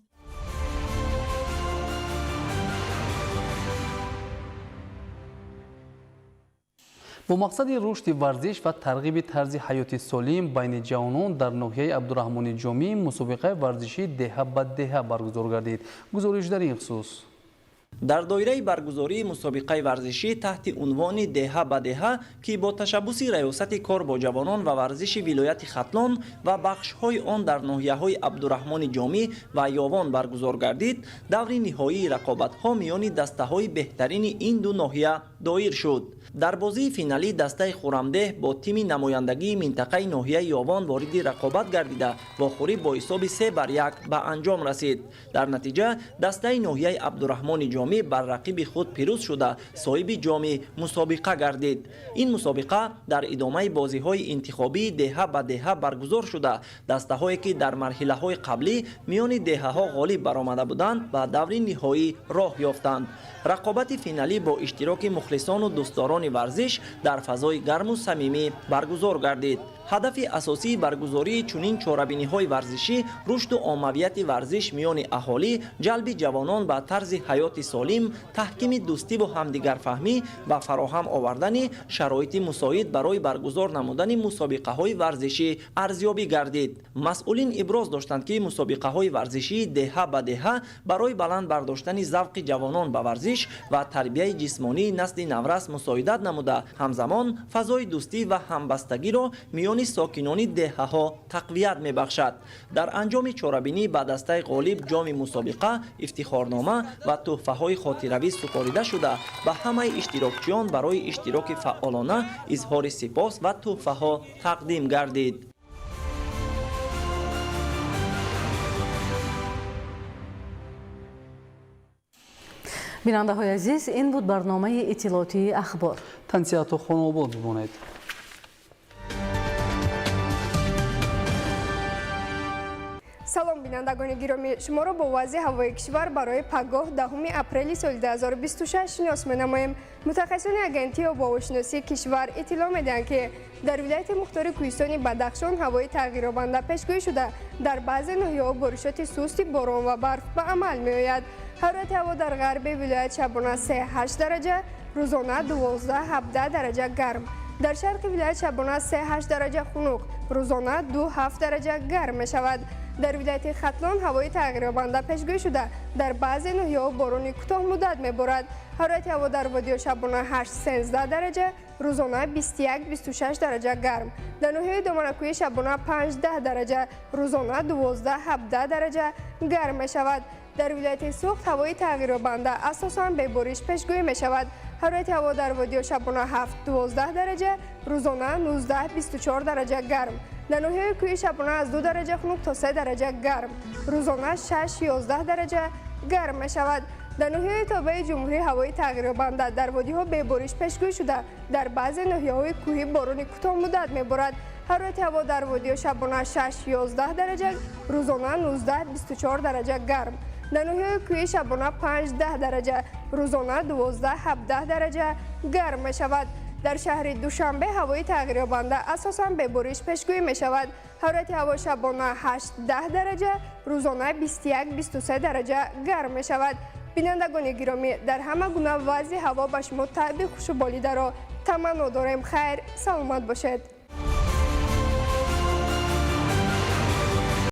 Бо мақсади рушди варзиш ва тарғиби тарзи ҳаёти солим байни ҷавонон дар ноҳияи Абдураҳмони Ҷомӣ мусобиқаи варзишии деҳа ба деҳа баргузор гардид. Гузориш дар ин хусус. Дар доираи баргузории мусобиқаи варзишӣ таҳти унвони «Деҳа ба деҳа», ки бо ташаббуси Раёсати кор бо ҷавонон ва варзиши вилояти Хатлон ва бахшҳои он дар ноҳияҳои Абдураҳмони Ҷомӣ ва Ёвон баргузор гардид, даври ниҳоии рақобатҳо миёни дастаҳои беҳтарини ин ду ноҳия доир шуд. Дар бозии финалӣ дастаи Хурамдеҳ бо тими намояндагии минтақаи ноҳияи Ёвон вориди рақобат гардида, вохӯрӣ бо ҳисоби 3-1 ба анҷом расид. Дар натиҷа дастаи ноҳияи Абдураҳмони Ҷомӣ бар рақиби худ пирӯз шуда, соҳиби ҷоми мусобиқа гардид. Ин мусобиқа дар идомаи бозиҳои интихобии деҳа ба деҳа баргузор шуда, дастаҳое ки дар марҳилаҳои қаблӣ миёни деҳаҳо ғолиб баромада буданд, ба даври ниҳоӣ роҳ ёфтанд. Рақобати финалӣ бо иштироки мухлисону дӯстдорони варзиш дар фазои гарму самимӣ баргузор гардид. Ҳадафи асосии баргузории чунин чорабиниҳои варзишӣ рушду оммавияти варзиш миёни аҳолӣ, ҷалби ҷавонон ба тарзи ҳаёти солим, таҳкими дӯстиву ҳамдигарфаҳмӣ ва фароҳам овардани шароити мусоид барои баргузор намудани мусобиқаҳои варзишӣ арзёбӣ гардид. Масъулин иброз доштанд, ки мусобиқаҳои варзишии деҳа ба деҳа барои баланд бардоштани завқи ҷавонон ба варзиш ва тарбияи ҷисмонии насли наврас мусоидат намуда, ҳамзамон фазои дӯстӣ ва ҳамбастагиро миёни сокинони деҳаҳо тақвият мебахшад. Дар анҷоми чорабинӣ ба дастаи ғолиб ҷоми мусобиқа, ифтихорнома ва тӯҳфаҳои хотиравӣ супорида шуда, ба ҳамаи иштирокчиён барои иштироки фаъолона изҳори сипос ва тӯҳфаҳо тақдим гардид. Бинандаҳои азиз, ин буд барномаи иттилоотии Ахбор. Тансиҳату хонаобод бимонед. Салом, бинандагони гиромӣ, шуморо бо вазъи ҳавои кишвар барои пагоҳ 10 апрели соли 2026 шинос менамоем. Мутахассисони агентии обуҳавошиносии кишвар иттилоъ медиҳанд, ки дар вилояти мухтори кӯҳистони Бадахшон ҳавои тағйирёбанда пешгӯӣ шуда, дар баъзе ноҳияҳо боришоти сусти борон ва барф ба амал меояд. Ҳарорати ҳаво дар ғарби вилоят шабона 3-8 дараҷа, рӯзона 12-17 дараҷа гарм. Дар шарқи вилоят шабона 3-8 дараҷа хунук, рӯзона 2-7 дараҷа гарм мешавад. Дар вилояти Хатлон ҳавои тағйирёбанда пешгӯӣ шуда, дар баъзе ноҳияҳо борони кӯтоҳмуддат меборад. Ҳарорати ҳаво дар водиҳо шабона 8-13 дараҷа, рӯзона 21-26 дараҷа гарм. Дар ноҳияи Доманакӯҳӣ шабона 5-10 дараҷа, рӯзона 12-17 дараҷа гарм мешавад. Дар вилояти Суғд ҳавои тағйирёбанда асосан бебориш пешгӯӣ мешавад. Ҳарорати ҳаво дар водиҳо шабона 7-12 дараҷа, рӯзона 19-24 дараҷа гарм. Дар ноҳияи кӯҳӣ шабона аз 2 дараҷа хунук то 3 дараҷа гарм, рӯзона 6-11 дараҷа гарм мешавад. Дар ноҳияи тобеи ҷумҳурӣ ҳавои тағйирёбанда дар водиҳо бебориш пешгӯӣ шуда, дар баъзе ноҳияҳои кӯҳӣ борони кӯтоҳмуддат меборад. Ҳарорати ҳаво дар водиҳо шабона 6-11 дараҷа, рӯзона 19-24 дараҷа гарм. Дар ноҳияи кӯҳӣ шабона 5-10 дараҷа, рӯзона 12-17 дараҷа гарм мешавад. Дар шаҳри Душанбе ҳавои тағйирёбанда асосан бебориш пешгӯӣ мешавад. Ҳарорати ҳаво шабона 8-10 дараҷа, рӯзона 21-23 дараҷа гарм мешавад. Бинандагони гиромӣ, дар ҳама гуна вазъи ҳаво ба шумо таъби хушу болидаро таманно дорем. Хайр, саломат бошед.